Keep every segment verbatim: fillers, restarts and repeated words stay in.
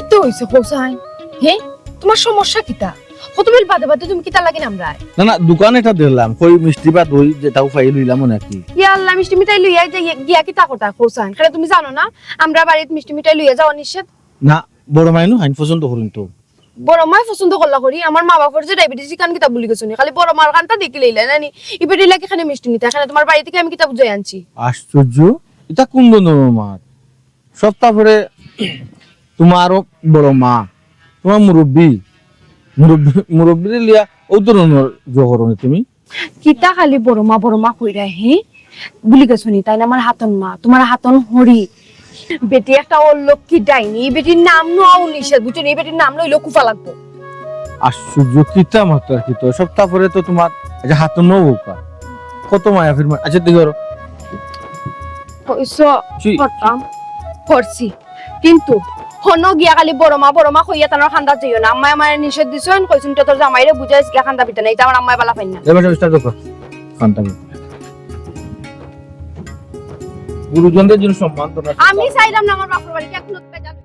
কিতা অইছে কও চাইন? হে, তুমার সমস্যা কিতা? কত বেল বাদে বাদে তুমি কিতা লাগি নামরায়? না, না, দোকান এটা দেখলাম, কই মিষ্টি বা দই যেটাও পাই লইলাম নাকি। ইয়া আল্লাহ, মিষ্টি মিঠাই লইয়া যাই, গিয়া কিতা কথা কও চাইন? কেনে তুমি জানো না, আমরা বাড়িত মিষ্টি মিঠাই লইয়া যাওয়া নিষেধ? না, বড় মাইনু হাইন পছন্দ করইন তো। বড় মায় পছন্দ করলা করি, আমার মা বাপর যে ডায়াবেটিস ইখান কিতা ভুলি গেছো নি? খালি বড় মার কানটা দেখি লইলা না নি? ই বেটির লাগি কেনে মিষ্টি নিতা, কেনে তুমার বাড়ি থাকি আমি কিতা বুঝাই আনছি? আশ্চর্য, ইটা কোন ধরনের মাত? সপ্তাহ পরে তুমারও বড় মা, তুমার মুরব্বি, মুরব্বি, মুরব্বিরে লিয়া ও ধরনের জহরনি তুমি। কিতা খালি বড় মা, বড় মা কইরায়, হে? ভুলি গেছো নি, তাইন আমার হাতন মা, তুমার হাতন হরি। বেটি একটা অলক্ষী ডাইনি, ই বেটির নাম নেওয়াও নিষেধ, বুঝছো নি? ই বেটির নাম লইলেও কুফা লাগবো। আশ্চর্য, কিতা মাতরায় কিতা? সপ্তাহ পরে তো তুমার, আচ্ছা, হাতন মা বউকা। কত মায়া ফির মা-, আচ্ছা, তুই করো। অইছে, জি। করতাম, করছি। কিন্তু হনো গিয়া খালি বড় মা, বড় মা কইয়া তানর কান্দাত যাইও না। আম্মায় আমারে নিষেধ দিছইন, কইছইন, "তোর জামাইরে বুঝাইস গিয়া কান্দা পিতা নাই, তা আমার আম্মায় বালা পাইন না।" এবার সব start করো। কান্দা পিতা। গুরুজনদের জন্য সম্মান তো না। আমি চাইলাম না আমার বাপর বাড়ি গিয়া কুনু বেজাল।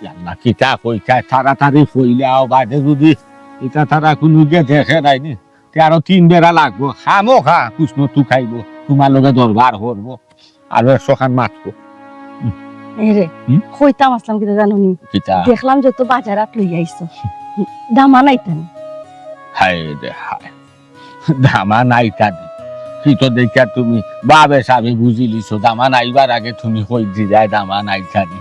ইয়াল্লা, কিতা কইতায়, তাড়াতাড়ি কইলাও, বাদে যদি ইটা তারা কুনু গিয়া দেখে নাইনি, তে আরো তিন বেড়া লাগবো, খামোখা কুছনু তুকাইবো, তুমার লগে দরবার করবো। আরো একশো খান মাতবো। এরে, হুম? কইতাম আছলাম কিতা জানো নি? কিতা? দেখলাম যে তো বাজার আট লইয়া আইছো। দামান আইতা নি? হায় রে হায়। দামান আইতা নি? কিতা দেখিয়া তুমি বাবে সাবে বুঝিলিছো? দামান আইবার আগে তুমি কই দিলায় দামান আইতা নি?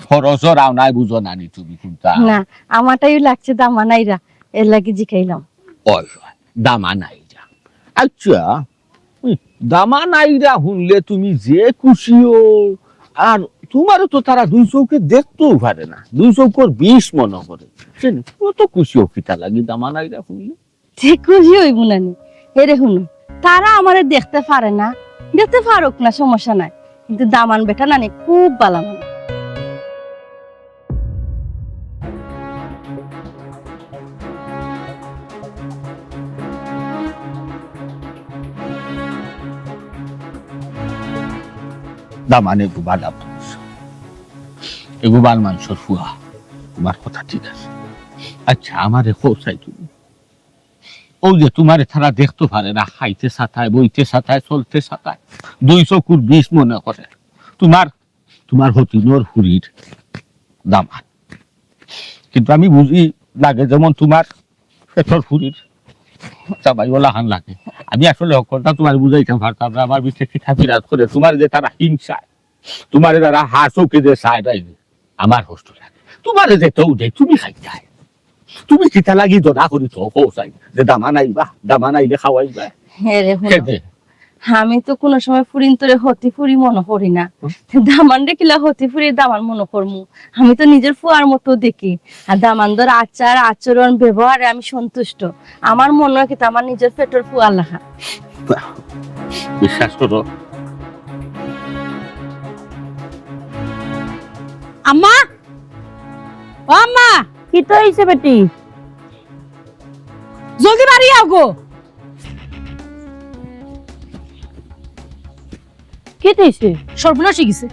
খরচর আও নাই বুঝো না নি তুমি কুনতা? না, আমারটাইও লাগছে দামান আইরা, এর লাগি জিকাইলাম। ওই, দামান আইরা। আচ্ছা, উম, দামান আইরা হুনলে তুমি যে খুশি অও, আর তুমারে তো তারা দুই চউখে দেখতেও পারে না, দুই চউখর বিষ মনো করে। সে কত খুশি অও কিতা লাগি দামান আইরা হুনলে? যে খুশি অইবো না নি। এরে হুনো, তারা আমারে দেখতে পারে না, দেখতে পারুক না, সমস্যা নাই, কিন্তু দামান বেটা নানি খুব বালা মানুষ। দামান এগু বালা মানুষ, এগু বালা মানষর ফুয়া, তুমার কথা ঠিক আছে। আচ্ছা, আমারে কও চাই তুমি, অউ যে তুমারে তারা দেখতো পারে না, খাইতে সাতায়, বইতে সাতায়, চলতে সাতায়, দুই চকুর বিষ মনে করে, তুমার তুমার হতিনর ফুরির দামান। কিন্তু আমি বুঝি, লাগে যেমন তুমার পেটর ফুরির জামাই অলাখান লাগে। আমি আসলে হকলটা তুমারে বুঝাইতাম পারতাম না, আমার ভিতরে কিতা বিরাজ করে। তুমারে যে তারা হিংসায়, তুমারে তারা হার চউখে যে চায় তাই, আমার কষ্ট লাগে। তুমারে যে তো দেয়, তুমি খাইতায়। তুমি কিতা লাগি দরা করি তো কও চাই যে দামান আইবা, দামান আইলে খাওয়াইবা? হ্যাঁ রে, হুনো। কেনে? আমি তো কুনু সময় ফুরিন্তরে হতি ফুরি মনো করি না। হুম। দামানরে কিলা হতি ফুরি দামান মনো করমু? আমি তো নিজর ফুয়ার মতো দেখি। আর দামান্দর আচার, আচরণ, ব্যবহারে আমি সন্তুষ্ট। আমার মনো অয় কিতা আমার নিজর পেটর ফুয়ার লাখান। বাহ, বিশ্বাস করো। আম্মা! ও আম্মা! কিতা অইছে বেটি? জলদি বাড়ি আও গো। কিতা অইছে? সর্বনাশ অই গেছে।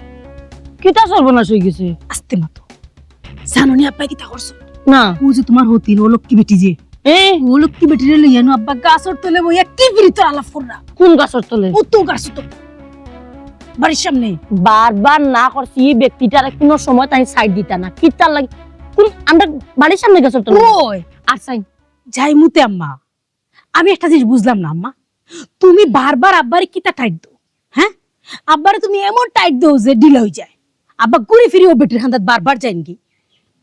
কিতা সর্বনাশ অই গেছে? আস্তে মাতো। জানো নি আব্বায় কিতা করছে? না। অউ যে তুমার হতিন, অলক্ষী বেটি যে। এ? অলক্ষী বেটিরে লইয়া নু আব্বা গাছর তলে বইয়া কি পিরিতর আলাপ কররা। কুন গাছর তলে? অউ তো গাছর তলে। বাড়ির সামনে। বারবার না করছি, ই ব্যক্তিটারে কুনু সময় তাইন side দিতা না। কিতার লাগি? কুন আমরা বাড়ির সামনে গাছর তলে? ওই। আর চাইন। যাইমু তে আম্মা। আমি একটা জিনিস বুঝলাম না আম্মা, তুমি বারবার আব্বারে কিতা টাইট দেও? হ্যাঁ, আব্বারে তুমি এমন টাইট দেও যে ঢিলা অই যায়। আব্বা ঘুরি ফিরি অউ বেটির কান্দাত বারবার যাইনগি।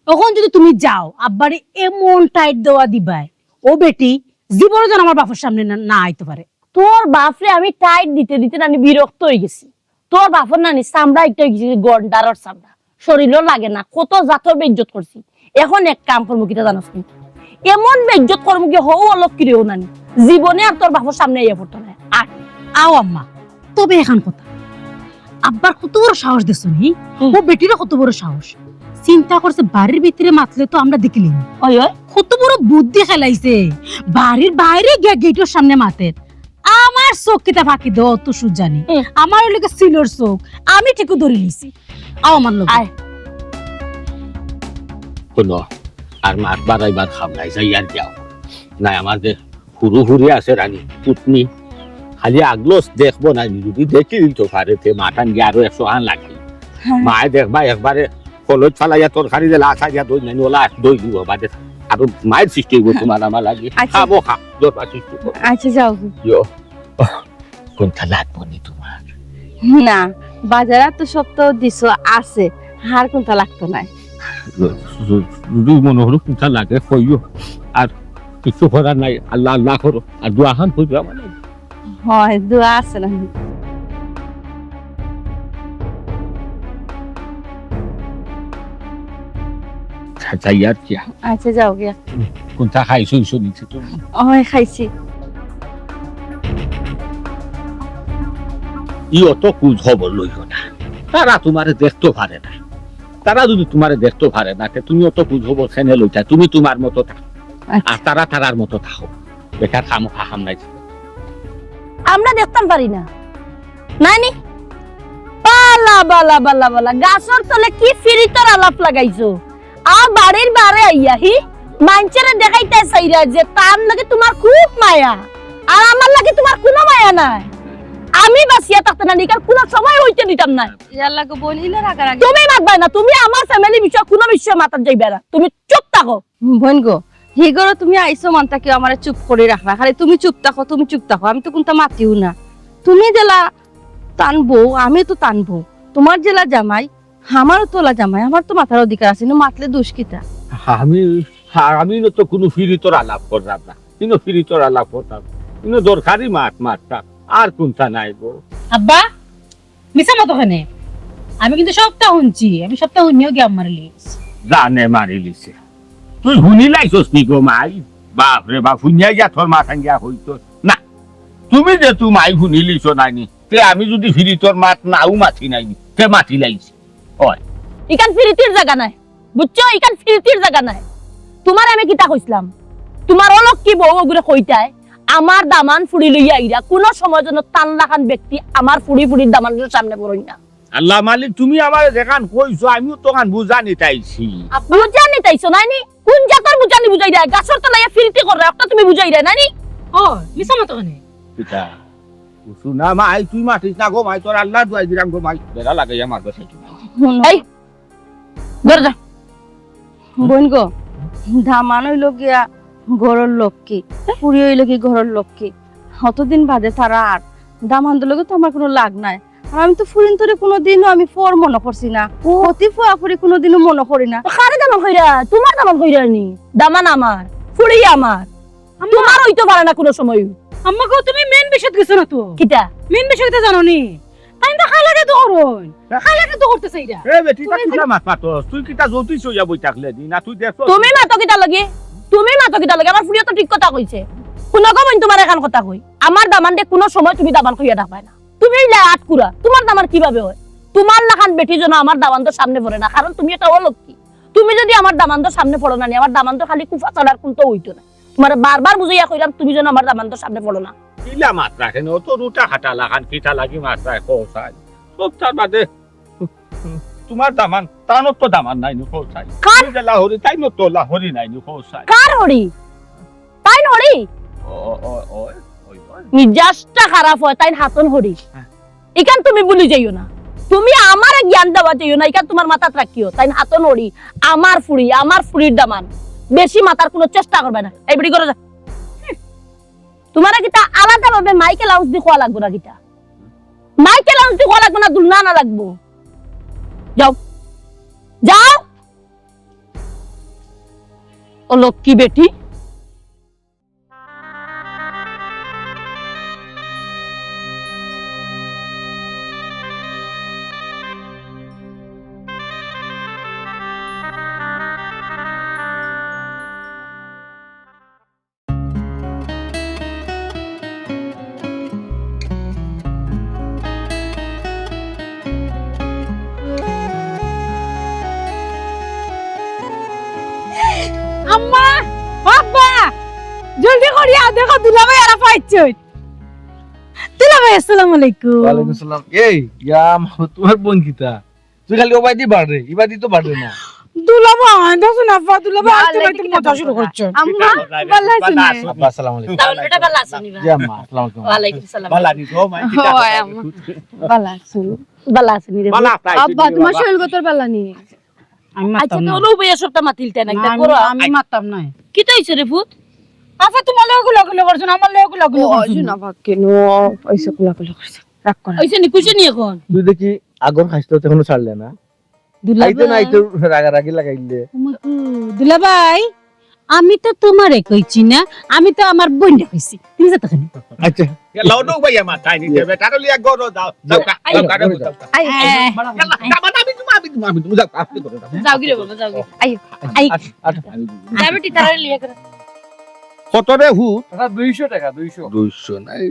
অখন যদি তুমি যাও, আব্বারে এমন টাইট দেওয়া দিবায়, অউ বেটি জীবনও যেন আমার বাপর সামনে না, না আইতো পারে। তোর বাপরে আমি টাইট দিতে দিতে নানি বিরক্ত অই গেছি। তোর বাপর নানি চামড়া একটা অই গেছে, গন্ডারর চামড়া, শরীরও লাগে না, কত জাতর বেইজ্জত করছি। অখন এক কাম করমু, কিতা জানোস নি? এমন বেইজ্জত করমু কি, হউ অলক্ষীরেও নানি, জীবনে আর তোর বাপর সামনে আইয়া পড়তো না। আর আও আম্মা, তবে এখান কথা, আব্বার কত বড় সাহস দেখছো নি? হুম। অউ বেটিরও কত বড় সাহস। চিন্তা করছে বাড়ির ভিতরে মাতলে তো আমরা দেখিলিমু। ওই, ওই। কত বড় বুদ্ধি খেলাইছে। বাড়ির বাইরে গিয়া গেটর সামনে মাতের। আমার চউখ কিতা ফাঁকি দেও, অত সুজ জানি। হুম। আমার অউ লগে সিলর চউখ, আমি ঠিকউ ধরি লিছি। আও আমার লগে। আয়। হুনো, আর মাত বাড়াইবার কাম নাই, যাইয়ার যাও। নাই, আমার যে হুরু হুরি আছে রানী, পুতনি, খালি আগলস দেখবো না, যদি দেখিলিতো পারে, তে মাতান গিয়া আরো একশো খান লাগাই। হ্যাঁ। মায়ে দেখবা একবারে কলইত ফালাইয়া তরকারি দিলা, আশা দিয়া দই নাই, ওলা দই দিব বাদে। আরো মায়ের সৃষ্টি হইব তোমার আমার লাগি। আচ্ছা। খাবো খা, দরকার সৃষ্টি করো। আচ্ছা, যাও। ইয়ো। কুনটা লাগবো নি তোমার? না, বাজারো তো সব তো দিছো আছে, আর কুনটা লাগতো নায়। যদি মনে করো কুনটা লাগে কইও, আর কিছু করার নাই, আল্লাহ আল্লাহ করো, আর দোয়া খান কইবা মানে। হয়, দোয়া আছে না? আচ্ছা, যাই আর কি। আচ্ছা, যাও গিয়া। কুনটা খাইছো, ইসো নিছো তুমি? অয়, খাইছি। ই অত খোঁজ খবর লইও না, তারা তোমারে দেখতো পারে না। তারা যদি তোমারে দেখতো পারে না, তে তুমি অত খোঁজ খবর কেনে লইতা? তুমি তোমার মতো থাকো, আচ্ছা। আর তারা তারার মতো থাকো। বেকার খামোখা খাম নাই। আমরা দেখতাম পারি না, নাইনি? বালা, বালা, বালা, বালা। গাছর তলে কি ফিরিতর আলাপ লাগাইছো? আ, বাড়ির বারে আইয়া হি মাইনষেরে দেখাইতায় চাইরা যে তার লগে তোমার খুব মায়া, আর আমার লগে তোমার কুনু মায়া নাই। আমি বাঁচিয়া থাকতে না নিকার কুনু সময় অইতে দিতাম না। ইয়ার লগে বইন ইনো রাগারাগি। তুমি মাতবায় না, তুমি আমার family বিষয়ে কুনু বিষয়ে মাতাত যাইবায় না, তুমি চুপ থাকো। বইন গো, হি ঘরো তুমি আইছো মানতা কিও আমারে চুপ করি রাখরা, খালি তুমি চুপ থাকো, তুমি চুপ থাকো, আমি তো কুনতা মাতিও না। তুমি যেলা তান বউ, আমিও তো তান বউ, তোমার যেলা জামাই, আমারও তো অলা জামাই, আমার তো মাতার অধিকার আছে, ইনো মাতলে দোষ কিতা? আমি, আমি ইনো তো কুনু ফিরিতর আলাপ করলাম না, ইনো ফিরিতর আলাপ করলাম, ইনো দরকারি মাত মাতলাম, আর কুনতা নাই গো। আব্বা, মিছা মাতো কেনে? আমি কিন্তু সবটা হুনছি, আমি সবটা হুনিয়াউ গিয়া আম্মারে লইয়া আইছি। জানে মারিলিছে। তুই হুনিলাইছস নি গো মাই? বাপ রে বাপ, হুনিয়া গিয়া তোর মাত ভাঙ্গিয়া অইতো না। তুমি যে তুই মাই হুনিলিছো নাইনি, তে আমি যদি ফিরিতর মাত নাও মাতি নাইনি, তে মাতিলাইছি। অয়। ইখান ফিরিতির জাগা নায়, বুঝছো? ইখান ফিরিতির জাগা নায়। তোমারে আমি কিতা কইছলাম? তোমার অলক্ষ্মী বউ ওগুরে কইতায়, আমার দামান ফুড়ি লইয়া আইরা, কুনু সময় যেন তান লাখান ব্যক্তি আমার ফুড়ি ফুড়ির দামানর সামনে পড়ইন না। আল্লাহ মালিক, তুমি আমারে যেখান কইছো, আমিও তখান বুঝা নিতাইছি। বুঝা নিতাইছো নাইনি? কুন জাতর বুঝানি বুঝাইরায়? গাছর তলায় ফিরিতি কররায়, একটা তুমি বুঝাইরায় নাইনি? ও, মিছা মাতো কেনে? কিতা? হুনো মাই, তুই মাতিস না গো মাই, তোর আল্লার দুয়াই দিরাম গো মাই। বেড়া লাগাইয়া মারবে সেটি। হুনো। এই, ঘরো যা। বইন গো, দামান অইলো গিয়া ঘরর লক্ষ্মী, ফুড়ি অইলো কি ঘরর লক্ষ্মী। অতদিন বাদে তারা আর দামান্দর লগে তো আমার কুনু লাগ নাই। আর আমি তো ফুরিন্তরে কুনুদিনও আমি পর মনো করছি না। ও। অতি ফুয়া ফুরি কুনুদিনও মনো করি না। কারে দামান কইরা? তোমার দামান কইরা নি? দামান আমার, ফুড়ি আমার। আম্মা। তোমার অইতো পারে না কুনু সময়। আম্মা গো, তুমি main বিষয়ত গেছো না তো। কিতা? Main বিষয় কিতা জানো নি? তাইন তো খালা জাদু করইন। হ্যাঁ। খালা জাদু করতে চাইরা। এ বেটি, তা তুমি কিতা মাত মাতস? তুই কিতা জ্যোতিষ অইয়া বই থাকলে নি? না তুই দেখছস? তুমি মাতো কিতা লাগি? তুমি মাতো কিতা লাগি? আমার ফুড়িয়ে তো ঠিক কথা কইছে। হুনো গো বইন, তোমারে এখান কথা কই। আমার দামান্দরে কুনু সময় তুমি দামান কইয়া ডাকবায় না। তুমি অইলা আটকুরা। তোমার দামান কিভাবে অয়? তোমার লাখান বেটি যেন আমার দামান্দর সামনে পড়ে না, কারণ তুমি একটা অলক্ষ্মী। তুমি যদি আমার দামান্দর সামনে পড়ো না নি, আমার দামান্দর খালি কুফা ছাড়া আর কুন্তা অইতো না। তোমারে বারবার বুঝাইয়া কইরাম, তুমি যেন আমার দামান্দর সামনে পড়ো না। কিলা মাতরায় কেনে? অত রুটা খাটা লাখান কিতা লাগি মাতরায় কও চাই? সব তার বাদে তোমার দামান, তানর তো দামান নাই নি কও চাই। কার? তুমি যে লাহরি, তাইনর তো লাহরি নাই নি কও চাই। কার হরি? তাইন হরি? ও, ও, ও, ওই, ওই, ওই। মিজাজটা খারাপ অয়, তাইন হাতন হরি। হ্যাঁ। ইখান তুমি ভুলি যাইও না। তুমি আমারে জ্ঞান দেওয়া যাইও না, ইখান তোমার মাথাত রাখিও। তাইন হাতন হরি, আমার ফুড়ি, আমার ফুড়ির দামান। বেশি মাতার কুনু চেষ্টা করবায় না। এই বেটি, ঘরো যা। হুম। তোমারে কিতা আলাদাভাবে মাইকে লাউজ দি কওয়া লাগবো না কিতা? মাইকে লাউজ দি কওয়া লাগবো না, দুলনা আনা লাগবো। যাও। যাও। অলক্ষ্মী বেটি। আম্মা, আব্বা, জলদি করিয়া দেখো, দুলাভাই আরা পাইছইন। দুলাভাই, আসসালামু আলাইকুম। ওয়ালাইকুম আসসালাম। এই, ইয়া, মা, তোমার বইন কিতা? তুই খালি ওবায়দি বাড়ে, ইবায়দি তো বাড়ে না। দুলাভাই, দেখো না, আব্বা, দুলাভাই, আইতে আইতে মজা শুরু করছো। আম্মা, ভালা আছো নি? আব্বা, আসসালামু আলাইকুম। তাহলে বেটা ভালা আছো নি বা? জি আম্মা, আসসালামু আলাইকুম। ওয়ালাইকুম সালাম। ভালা নি গো, মা, কিতা ও, খবর? আম্মা, ভালা আছো নি? ভালা আছো নি রে? ভালা আছি, আব্বা, তুমার শরীর গতর ভালা নি? আমি আচ্ছা, মাততাম তো না। ওলো ভাইয়া সবটা মাতিলতে না, না, কিতা আমি, করো? আমি মাততাম না। কিতা অইছে রে পুত? আফা তুমার লগে গুলাগুলি করছো না, আমার লগে গুলাগুলি করছো না। না, বাক্কে নো, অইছে গুলাগুলি করছে। রাগ করে। অইছে নি, খুশি নি এখন? তুই দেখি আগর খাইছলত এখনো ছাড়লে না। দুলাভাই। আইতে না আইতে রাগারাগি লাগাইলে। ও মা গো, দুলাভাই, আমি তো তুমারে কইছি না, আমি তো আমার বইনরে কইছি। তুমি যাও তো কেনে? আচ্ছা। এ, লও, লও, ভাইয়া, মা, তাই নিতে হবে। তাহলে এক ঘরো যাও, যাও, যাও, যাও, যাও, যাও। I, I, I. ইয়াল্লা, যাও, মানে, আমি তুমি, আমি তুমি, আমি তুমি, যাও, আস্তে করে যাও। যাও গি রে বাবা, যাও গি। I, I. আচ্ছা, আচ্ছা। যাবে টি তারা লিয়া করে। কত রে হুত? দাদা, দুইশো টাকা, দুইশো। দুইশো নাই,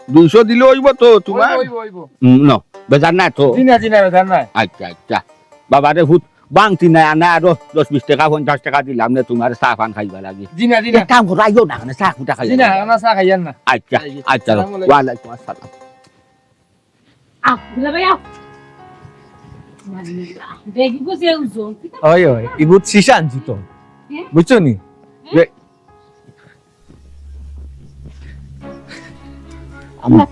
দুইশো দিলে অইবো তো তুমার? অইবো, অইবো, অইবো। হুম, নাও, বেজার নাই তো? জি না, জি না, বেজার নাই। আচ্ছা, আচ্ছা। বাবা রে হুত, বাংতি নাই, আনে আরো দশ বিশ টাকা, পঞ্চাশ টাকা দিলাম নে তুমার চা পান খাইবার লাগি। জি না, জি না। এক কাম করো, আইও না, মানে চা কুটা খাইও জি না, না। না, চা খাইয়ার না। আচ্ছা, জি, জি। আচ্ছা, আসসালামু আলাইকুম। ওয়ালাইকুম আসসালাম। আহ, দুলাভাই, আহ। দেখি বুঝে ওজন। ওই, ওই, ইগুত শিশা আনছি তো। হ্যাঁ? বুঝছো নি? হ্যাঁ? বে- আম্মা।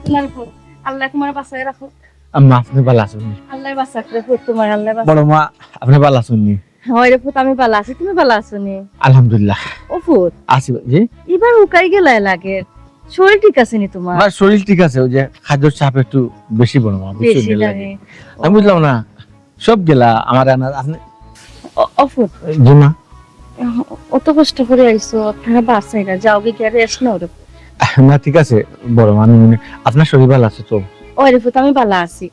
আল্লাহ তোমার বাঁচায় রাখো। আম্মা, আপনে ভালা আছইন নি? আল্লাহ বাঁচাক রে পুত, তোমার আল্লাহ বাঁচাক। বড় মা, আপনে ভালা আছইন নি? হয় রে পুত, আমি ভালা আছি, তুমি ভালা আছো নি? আলহামদুলিল্লাহ। ও পুত। আছি, জি? ইবার উকাই গেলায় লাগে। শরীর ঠিক আছে নি তোমার? আমার শরীর ঠিক আছে, ওই যে খাদ্যর চাপ একটু বেশি বড় মা, বুঝছো বেশি নি লাগে। লাগে। আমি বুঝলাম না, সব গেলা আমার আনার, আপনে ও, ও পুত। জি মা। অত কষ্ট করে আইছো, আপনারা বাসায় না, যাও গিয়া rest নাও রে। না, ঠিক আছে, বড় মা, আমি মনে, আপনার শরীর ভালা আছে তো? ওই রে পুত, আমি ভালা আছি।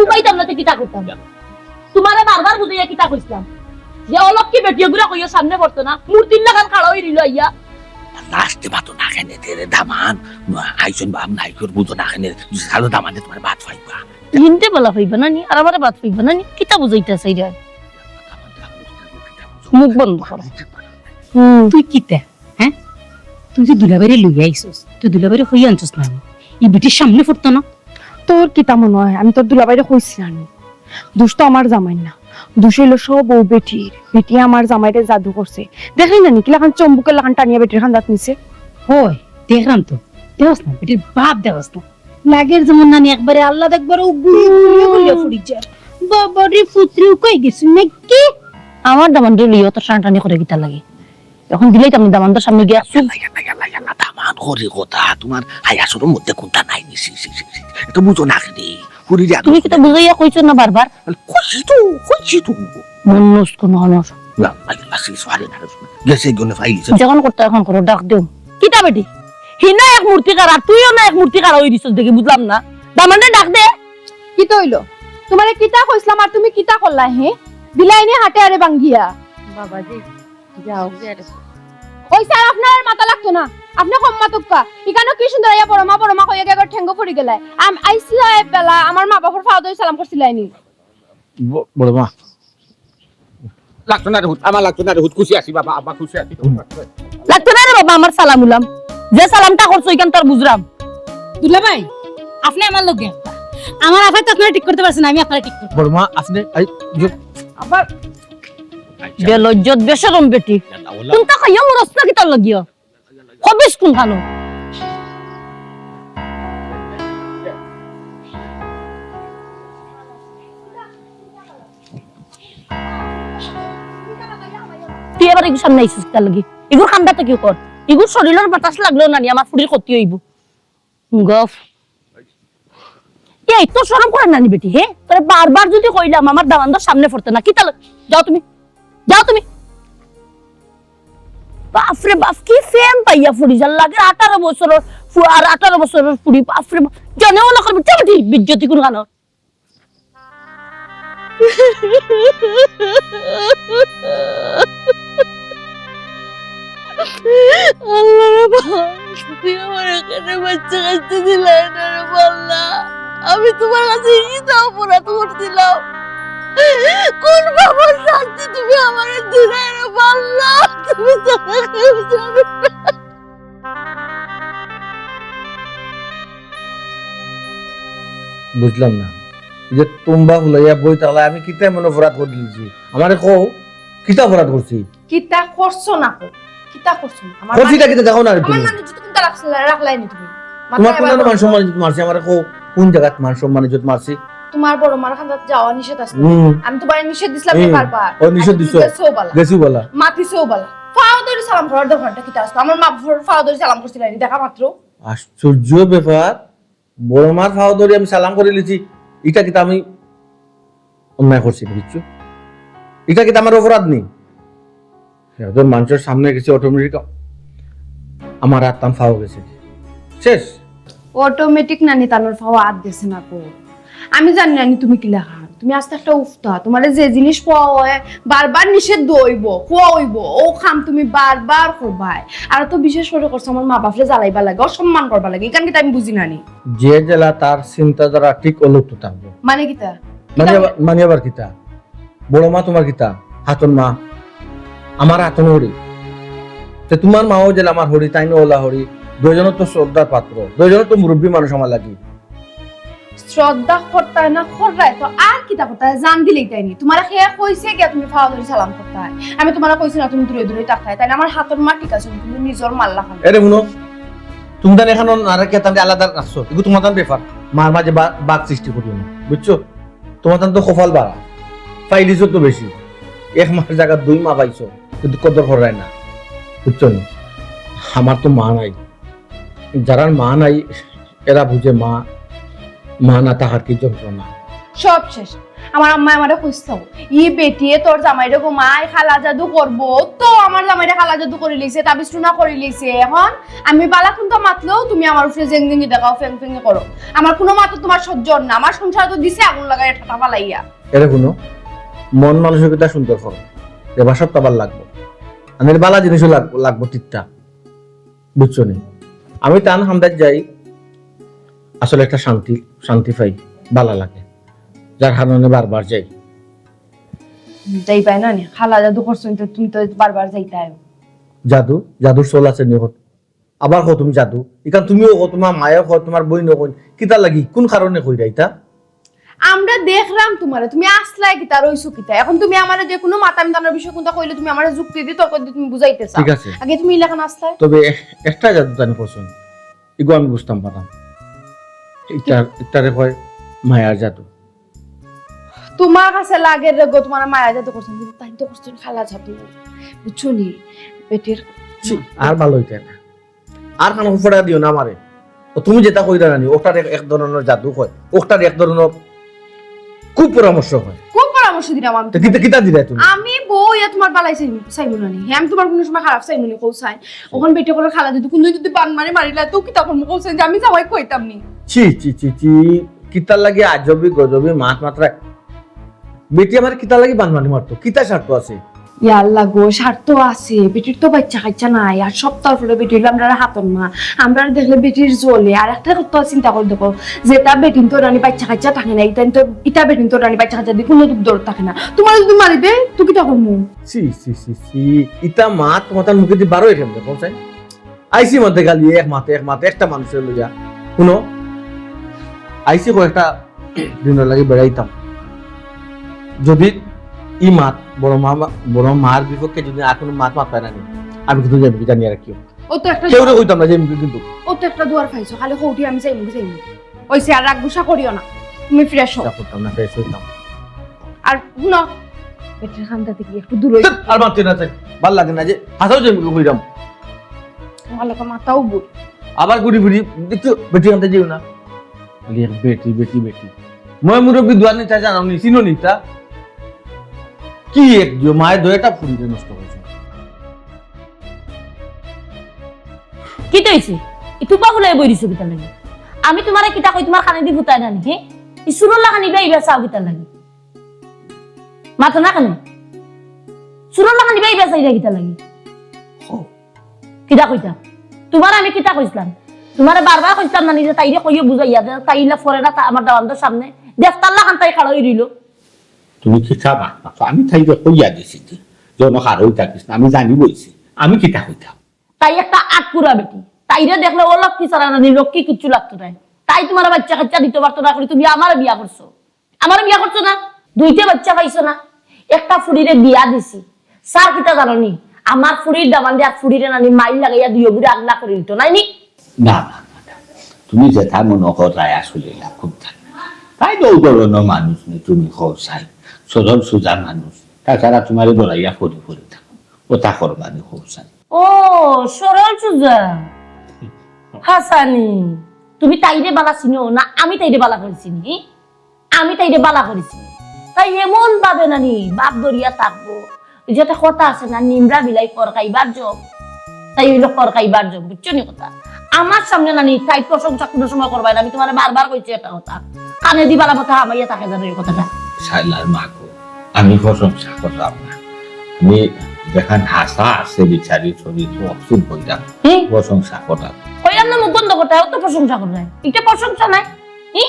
উবাইতাম না তো কিতা করতাম? তোমারে বারবার বুঝাইয়া কিতা কইছিলাম? যে অলক্ষী বেটি ওগুলা কইও সামনে পড়তো না, মূর্তির লাখান খাড়া অই রইলো আইয়া। লাস্টে মাতো না কেনে তে রে দামান, আইসন বাপ নাই কর বুঝো না কেনে, সালো দামানে তোমার ভাত পাইবা। হিনতে বলা পাইবা না নি, আর আমারে ভাত পাইবা না নি, কিতা বুঝাইতা চাইরা? মুখ বন্ধ করো। হুম। তুই কিতা? হ্যাঁ? তুই যে দুলাভাইরে লইয়া আইছস, তুই দুলাভাইরে কইয়া আনছস না নি? ই বেটির সামনে পড়তো না? তোর কিতা মনে হয় আমি তোর দুলাভাইরে কইছি না নি? দোষ তো আমার জামাইর না, দোষ অইলো সব অউ বেটির। বেটিয়ে আমার জামাইরে জাদু করছে। দেখলি না নি কিলাখান চম্বুকের লাখান টানিয়া বেটির কান্দাত নিছে? হয়, দেখলাম তো। দেখস না, বেটির বাপ দেখস না। লাগের যেমন নানি একবারে আল্লাহ একবারে উগুলি উগুলি উগুলি ফুড়ি যায়। বাবা রে, পুত্রে উকাই গেছে নাকি? আমার দামান্দরে লইয়া অত টানাটানি করে কিতা লাগি? এখন দিলেই তো আমি দামান্দর সামনে গিয়া চুপ। ইয়াল্লা, ইয়াল্লা, ইয়াল্লা, ইয়াল্লা, দামান করি কথা, তোমার হায়া শরম মধ্যে কুন্তা নাই নি, ছি, ছি, ছি, ছি। এটা বুঝো না কেনে? ফুড়িরে আদর তুমি কিতা বুঝাইয়া কইছো না বারবার? কইছি তো, কইছি তো। মন নষ্ট কোনো হলো। না, আল্লাহ, ছি, ছি, আরে না, গেছে গনে ফাইলিছে। যখন করতে এখন করো, ডাক দেও। কিতা বেটি? হিনা এক মূর্তিকার আর তুইও না এক মূর্তিকার অই দিছস দেখি, বুঝলাম না। দামান্দরে ডাক দে। কিতা অইলো? তোমারে কিতা কইছিলাম আর তুমি কিতা করলা, হে? দিলাইনি হাতে আরে ভাঙ্গিয়া। বাবাজি, যাও। ওই স্যার, আপনার আর মাতা লাগতো না। আপনে কম মাতুক্কা। ইখানো কি সুন্দর আইয়া বড় মা, বড় মা কইয়া গিয়া ঠেঙ্গো পড়ি গেলায়। আম-, আইসলায় বেলা, আমার মা বাপর ফাও ধরি সালাম করছিলায়নি। ব-, বড় মা। লাগতো না রে হুত, আমার লাগতো না রে হুত, খুশি আছি বাবা, আব্বা খুশি আছি। লাগতো না রে বাবা, আমার সালাম উলাম। যে সালামটা করছো, ইখান তো আর বুঝরাম। দুলাভাই, আপনে আমার লগে। আমার আফায় তো আপনারে ঠিক করতে পারছে না, আমি আপনারে ঠিক করব। বড় মা, আপনে, এই, যে আবার বেলজ্জত, বেশরম বেটি। কুন্তা খাইয়া মরস না কিতার লাগিয়া? খবিস কুনখানো? তুই আবার ইগুর সামনে আইছস কিতার লাগি? ইগুর কান্দাত কিতা কর? ইগুর শরীলর বাতাস লাগলেও নানি আমার ফুড়ির ক্ষতি অইবো। গফ। এই, তোর শরম করে না নি বেটি, হে? তোরে বারবার যুদি কইলাম আমার দামান্দর সামনে পড়তে না, কিতা ল-, যাও তুমি, যাও তুমি। বাফরে বাফ, কি ফেম পাইয়া ফুড়ি যার লাগে, আঠারো বছরর ফু-, আর আঠারো বছরর ফুড়ি, বাফরে বাফ। জানেও না করবি, চল বেটি, বিজ্জতি কুনখানো। আল্লাহ রে বাবা, তুমি আমার এখানে বাচ্চা কাচ্চা দিলাই না রে আল্লাহ। আমি তোমার কাছে কি অপরাধ করছিলাম? কোন বাবার শাস্তি তুমি আমার দিলাই রে আল্লাহ? তুমি ছাড়া কেউ জানে না। বুঝলাম না, এই যে তুম্বা ফুলাইয়া বই থাকলে আমি কিতা এমন অপরাধ করি দিছি? আমারে কও, কিতা অপরাধ করছি? কিতা করছো না কও? কিতা করছো না? আমার করছি মানি, কিতা দেখো না রে আমার তুমি। মানি যত কুনটা রাখছো, রাখলাই নি তুমি। তোমার মাথায় কোন আবার মান সম্মান ইজ্জত মারছি? আমারে কও, কোন জাগাত মান সম্মান ইজ্জত মারছি? তোমার বড় মার খান্দাত যাওয়া নিষেধ আছে। হুম। আমি তোমারে নিষেধ দিছিলাম নি হুম। বারবার। ও নিষেধ আর তুমি দিছো। গেছো বালা। গেছো বালা। মাতিছো বালা। ফাও ধরি সালাম করার দরকারটা কিতা আছে? আমার মা বাবার ফাও ধরি সালাম করছিলাম নি দেখা মাত্র। আশ্চর্য ব্যাপার, বড় মার ফাও ধরি আমি সালাম করি লিছি, ইটা কিতা আমি অন্যায় করছি না কিচ্ছু? ইটা কিতা আমার অপরাধ নি? একজন মানুষের সামনে গেছি, অটোমেটিক আমার আত্মাম ফাও গেছে, শেষ। অটোমেটিক নানি তানোর ফাও আত গেছে না কো। আমি জানি নানি তুমি কিলা খান, তুমি আস্তে একটা উফতা। তোমারে যে জিনিস কওয়া হয়, বারবার নিষেধ দেওয়া অইবো, কওয়া অইবো, ও কাম তুমি বারবার করবায়। আর তো বিশেষ করে করছো আমার মা বাপরে জ্বালাইবার লাগি, অসম্মান করবার লাগি, ইখান কিতা আমি বুঝি নানি। যে যেলা তার চিন্তাধারা ঠিক অইলেউ তো থাকবো। মানে কিতা? মানে কিতা? আবার, মানে আবার কিতা? বড় মা তোমার কিতা? হাতন মা। আমার হাতন হরি। তে তোমার মাও যেলা আমার হরি, তাইনও অলা হরি। দুইজনও তো শ্রদ্ধার পাত্র, দুইজনও তো মুরব্বী মানুষ আমার লাগি। শ্রদ্ধা করতায় না কররায় তো আর কিতা করতায়? জান দিলেই তাইনি। তোমারে কে কইছে গিয়া তুমি ফাও ধরি সালাম করতায়? আমি তোমারে কইছি না তুমি দূরে দূরে থাকতায়? তাইন আমার হাতন মা ঠিক আছে, তুমি নিজর মার লাখান। এরে হুনো, তুমি তান এখানো না রাখিয়া তানরে আলাদা রাখছো, এগু তোমার তান ব্যাপার। মার মাঝে বা-, বাদ সৃষ্টি করিও না, বুঝছো? তোমার তান তো কপাল বাড়া, পাইলিছো তো বেশি, এক মার জাগাত দুই মা পাইছো, কিন্তু কদর কররায় না, বুঝছো নি? আমার তো মা নাই, যারার মা নাই এরা বুঝে মা, মা না থাকার কি যন্ত্রণা। সব শেষ। আমার আম্মায় আমারে কইছিল, "ই বেটিয়ে তোর জামাইরে গো মায় কালা জাদু করবো।" তো আমার জামাইরে কালা জাদু করি লইছে, তাবিজ টুনা করি লইছে। এখন আমি বালা কুন্তা মাতলেও তুমি আমার উপরে জেং জেঙ্গি দেখাও, ফেং ফেঙ্গি করো। আমার কুনু মাতো তোমার সহ্য অর না। আমার সংসার তো দিছে আগুন লাগাইয়া ঠাটা ফালাইয়া। এরে হুনো, মন মানসিকতা সুন্দর করো, এবার সব তো আবার লাগবো। আমি বালা জিনিসও লাগ-, লাগবো তিত্তা। বুঝছো নি? আমি তান হামদাত যাই, আসলে একটা শান্তি, শান্তি পাই, বালা লাগে, যার কারণে বারবার যাই। যাইবায় না নি? কালা জাদু করছো নি তো তুমি তো বারবার যাইতায়। জাদু, জাদুর চল আছে নি? আবার কও তুমি জাদু, ইখান তুমিও কও, তোমার মায়েও কয়, তোমার বইনও কয়, কিতা লাগি, কোন কারণে কইরা ইতা? আমরা দেখরাম তোমারে, তুমি আছলায় কিতা, রইছো কিতা? এখন তুমি আমারে যে কুনু মাতাম দানার বিষয় কুন্তা কইলে তুমি আমারে যুক্তি দি, তর্ক দি তুমি বুঝাইতে চাও। ঠিক আছে। আগে তুমি ইলাখান আছলায়। তবে এক-, একটা জাদু তানি করছো নি, ইগু আমি বুঝতাম পারলাম। ইতার, ইতারে কয় মায়ার জাদু। তোমার কাছে লাগে রে গো, তোমার মায়ার জাদু করছো নি, কিন্তু তাইন তো করছো নি কালা জাদু। বুঝছো নি? বেটির ছি, আর ভালা অইতে না। আর কানো ফুফড়া দিও না আমারে। ও তুমি যেটা কইরা নানি, ওটার এক, এক ধরনের জাদু কয়, ওটার এক ধরনের কুপরামর্শ কয়। কুপরামর্শ দিলাম আমি তো কিতা, তোমারে। কিতা দিলায় তুমি? আমি বউ ইয়া তোমার বালাই চাই, চাইমু না নি। হ্যাঁ, আমি তোমার কুনু সময় খারাপ চাইমু নি, কও চাই। অখন বেটি করে কালা জাদু, কুনু যদি বান মারি মারিলা, তো কিতা করমু, কও চাই যে আমি জামাই কইতাম নি। ছি, ছি, ছি, ছি, কিতার লাগি আজবি গজবি মাত মাতরায়? বেটি আমার কিতার লাগি বান মারি মারতো? কিতা স্বার্থ আছে? ইয়া আল্লাহ গো, স্বার্থ আছে। বেটির তো বাইচ্চা কাইচ্চা নাই। আর সপ্তাহ পরে বেটি অইলো আমরার হাতর মা। আমরারে দেখলে বেটির জ্বলে। আর একটা কথা চিন্তা করি দেখো, যেটা বেটিন তো রানি বাইচ্চা কাইচ্চা থাকে না, ইতা তো, ইতা বেটিন তো রানি বাইচ্চা কাইচ্চা দি কুনু দুখ দরদ থাকে না। তোমারে যদি মারি দেয়, তো কিতা করমু? ছি, ছি, ছি, ছি। ইতা মাত তোমার মুখেদি বারয় কেমনে, কও চাই? আইছি মাতে খালি এক মাতে, এক মাতে, একটা মানুষরে লইয়া। হুনো, আইছি কয়েকটা দিনর লাগি বেড়াইতাম। যদি ই মাত বড় মা, বড় মার বিপক্ষে যদি আর কুনু মাত মাতরায় না নি, আমি কিন্তু যাইমু, জানিয়া রাখিও। ও তো একটা কেউরে কইতাম না যাইমু কিন্তু। ও তো একটা দুয়ার পাইছো, খালি কও উঠি আমি যাইমু, যাইমু। অইছে, আর রাগ গুসা করিও না, তুমি fresh হও। চা করতাম না, fresh হইতাম। আর হুনো, বেটির কান্দা থাকি একটু দূর হই। ধ্যাৎ, আর মাততে না চাই, ভালা লাগে না যে হাছাউ যাইমু কইরাম। আমার লগে মাতাও বুড়ি। আবার ঘুরি ঘুরি দেখছো, বেটির কান্দা যাইও না। খালি এক বেটি, বেটি, বেটি। ময় মুরব্বি দুয়ার নিতা জানো নি, চিনো নি তা? কি এক দিও, মায়ে দুইটা ফুরিরে নষ্ট করছে। কিতা অইছে? ই তুবা ফুলাই বই রইছো কিতা লাগি? আমি তোমারে কিতা কই, তোমার কানেদি ফুটায় না নি, হে? ই চুরর লাখান ইবা ইবা চাও কিতা লাগি? মাতো না কেনে? চুরর লাখান ইবা ইবা চাইরা কিতা লাগি? কিতা কইতা? তোমারে আমি কিতা কইছলাম? তোমারে বারবার কইছলাম না নি যে তাইরে কইও বুঝাইয়া দে, তাই ইলা ফরে না, তা আমার দাওয়ানদার সামনে। দেফতার লাখান তাই খাড়া অই রইলো। তুমি কিতা মাত মাতো? আমি তাইরে কইয়া দিছি যে, যে অনো খাড়া অই থাকিস না, আমি জানি বইছি। আমি কিতা কইতাম? তাই একটা আটকুরা বেটি। তাইরে দেখলে অলক্ষী ছাড়া নানি লক্ষ্মী কিচ্ছু লাগতো নায়। তাই তুমারে বাইচ্চা কাইচ্চা দিতো পারতো না করি তুমি আমারে বিয়া করছো। আমারে বিয়া করছো না? দুইটা বাইচ্চা পাইছো না? একটা ফুড়িরে বিয়া দিছি। স্যার কিতা জানো নি? আমার ফুড়ির দামান্দে আর ফুড়িরে নানি মাইর লাগাইয়া দুইওগুরে আগলা করি দিতো, নায় নি? না, না, না, না। তুমি যেতা মনো কররায় আসলে না, খুব তা-, তাই তো অউ ধরনর মানুষ নি তুমি, কও চাই। সরল সুজা মানুষ। তাছাড়া তুমারে ডরাইয়া করি করি থাকো। অতা করবা নি, কও চাই। ও, সরল সুজা। হাছানি, তুমি তাইরে বালা চিনো না, আমি তাইরে বালা করি চিনি? আমি তাইরে বালা করি চিনি। তাই এমন ভাবে নানি বাপ ধরিয়া থাকবো, ওই যে একটা কথা আছে না, নিমরা বিলাই খড় খাইবার জম, তাই অইলো খড় খাইবার জম, বুঝছো নি কথা? আমার সামনে নানি তাই প্রশংসা কুনু সময় করবায় না, আমি তুমারে বারবার কইছি একটা কথা, কানেদি বালা মতো হামাইয়া থাকে যেন এই কথাটা। শাইলার মা গো, আমি প্রশংসা কররাম না, আমি যেখান হাছা আছে বিচারি চরিত্র অকসুর কইরাম, হুম? প্রশংসা কররাম। কইরাম না মুখ বন্ধ করতে, অত প্রশংসা কররায়, ইটা প্রশংসা নায়। ই?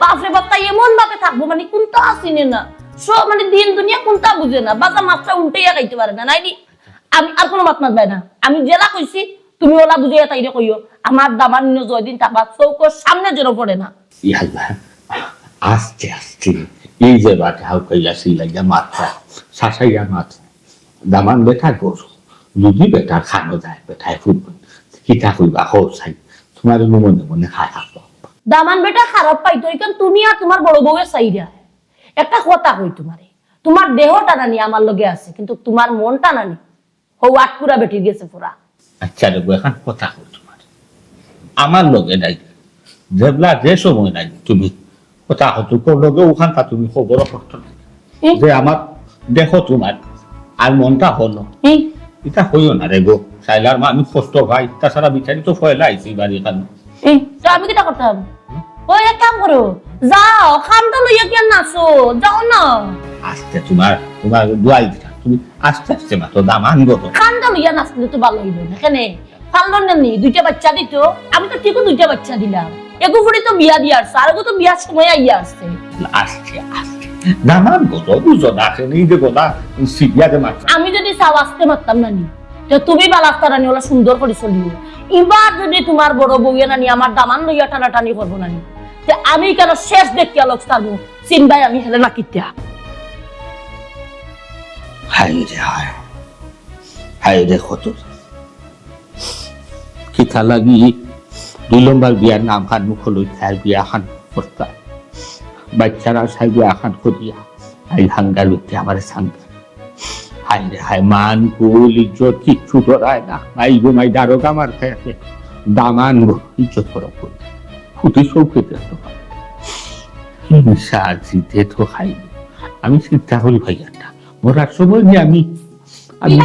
বাপরে বাপ, তাই এমন ভাবে থাকবো, মানে, কুনতা চিনে না। সব, মানে, দিন দুনিয়া কুনতা বুঝে না। বাজা মাছটা উল্টাইয়া খাইতে পারে না, নায় নি? আমি আর কুনু মাত মাতবায় না। আমি যেলা কইছি, তুমি অলা বুঝাইয়া তাইরে কইও। আমার দামান্দ যেদিন থাকবা, চউখর সামনে যেন পড়ে না। ইয়াল্লা, আস্তে আস্তে। এই যে বাটে হাউকাইয়া চিল্লাইয়া মাতরা, শাসাইয়া মাতরা। দামান বেটা গরু, যদি বেটার খানো যায়, বেটায় ফুরবে। কিতা কইবা, কও চাই, তুমার মনে মনে খায় হাসো। দামান বেটা খারাপ পাইতো, ইখান তুমি আর তুমার বড় বউয়ে চাইরা। একটা কথা কই তুমারে, তুমার দেহটা নানি আমার লগে আছে, কিন্তু তুমার মনটা নানি হউ আটকুরা বেটির গেছে পুরা। আচ্ছা রে বউ, এখান কথা কই তুমার, আমার লগে নাই, যেবলা যে সময় নাই, তুমি কথা হতো কর লগে, ওখানটা তুমি খবর করতো না। হুম। যে আমার দেখো তুমার, আর মনটা হলো। হুম। ইটা কইও না রে গো, শাইলার মা, আমি কষ্ট পাই, তাছাড়া বিচারি তো পয়লা আইছি বাড়ি এখানে। হুম, তো আমি কিতা করতাম? ওই এক কাম করো, যাও, খান্দা লইয়া কিয়া নাচো, যাও না। আস্তে তুমার, তুমার দোয়াই দিতাম, তুমি আস্তে আস্তে মাতো, দামান গো। খান্দা লইয়া নাচলে তো ভালা অইলো না, কেনে? পারলো না নি, দুইটা বাইচ্চা দিতো। আমি তো ঠিকউ দুইটা বাইচ্চা দিলাম। এগু ফুড়ি তো বিয়া দিয়া আসছে, আর এগু তো বিয়ার সময় আইয়া আসছে। আস্তে, আস্তে। দামান গো, বুঝো না, সে নিজে গো না, সিবিয়া দে মাত্র। আমি যদি চাও আস্তে মাততাম না নি, তে তুমি বালাস্তারা নি অলা সুন্দর করি চলিও। ইবার যদি তুমার বড় বউয়ে না নি আমার দামান লইয়া টানাটানি করবো না নি, তে আমি কেন শেষ দেখিয়া লোক ছাড়বো, চিনবায় আমি হেলে না কিতা। হায় রে হায়। হায় রে কত। কিতা লাগি দুই নম্বর বিয়ার নাম খান মুখ লই খায় বিয়া খান করতা। বাইচ্চারা চাই বিয়া খান করিয়া। আই হাঙ্গার ব্যক্তি আমারে সাঙ্গার। হায় রে হায়, মান, কুল, ইজ্জত কিচ্ছু ডরায় না। মাই গো মাই দারোগা মার খায় আছে। দামান গো, ইজ্জত করো কই। ফুটি চৌকে দেখতো পারে। হিংসা জিতে তো খাই। আমি চিন্তা করি ভাই একটা। মরার সময় নি আমি, আমি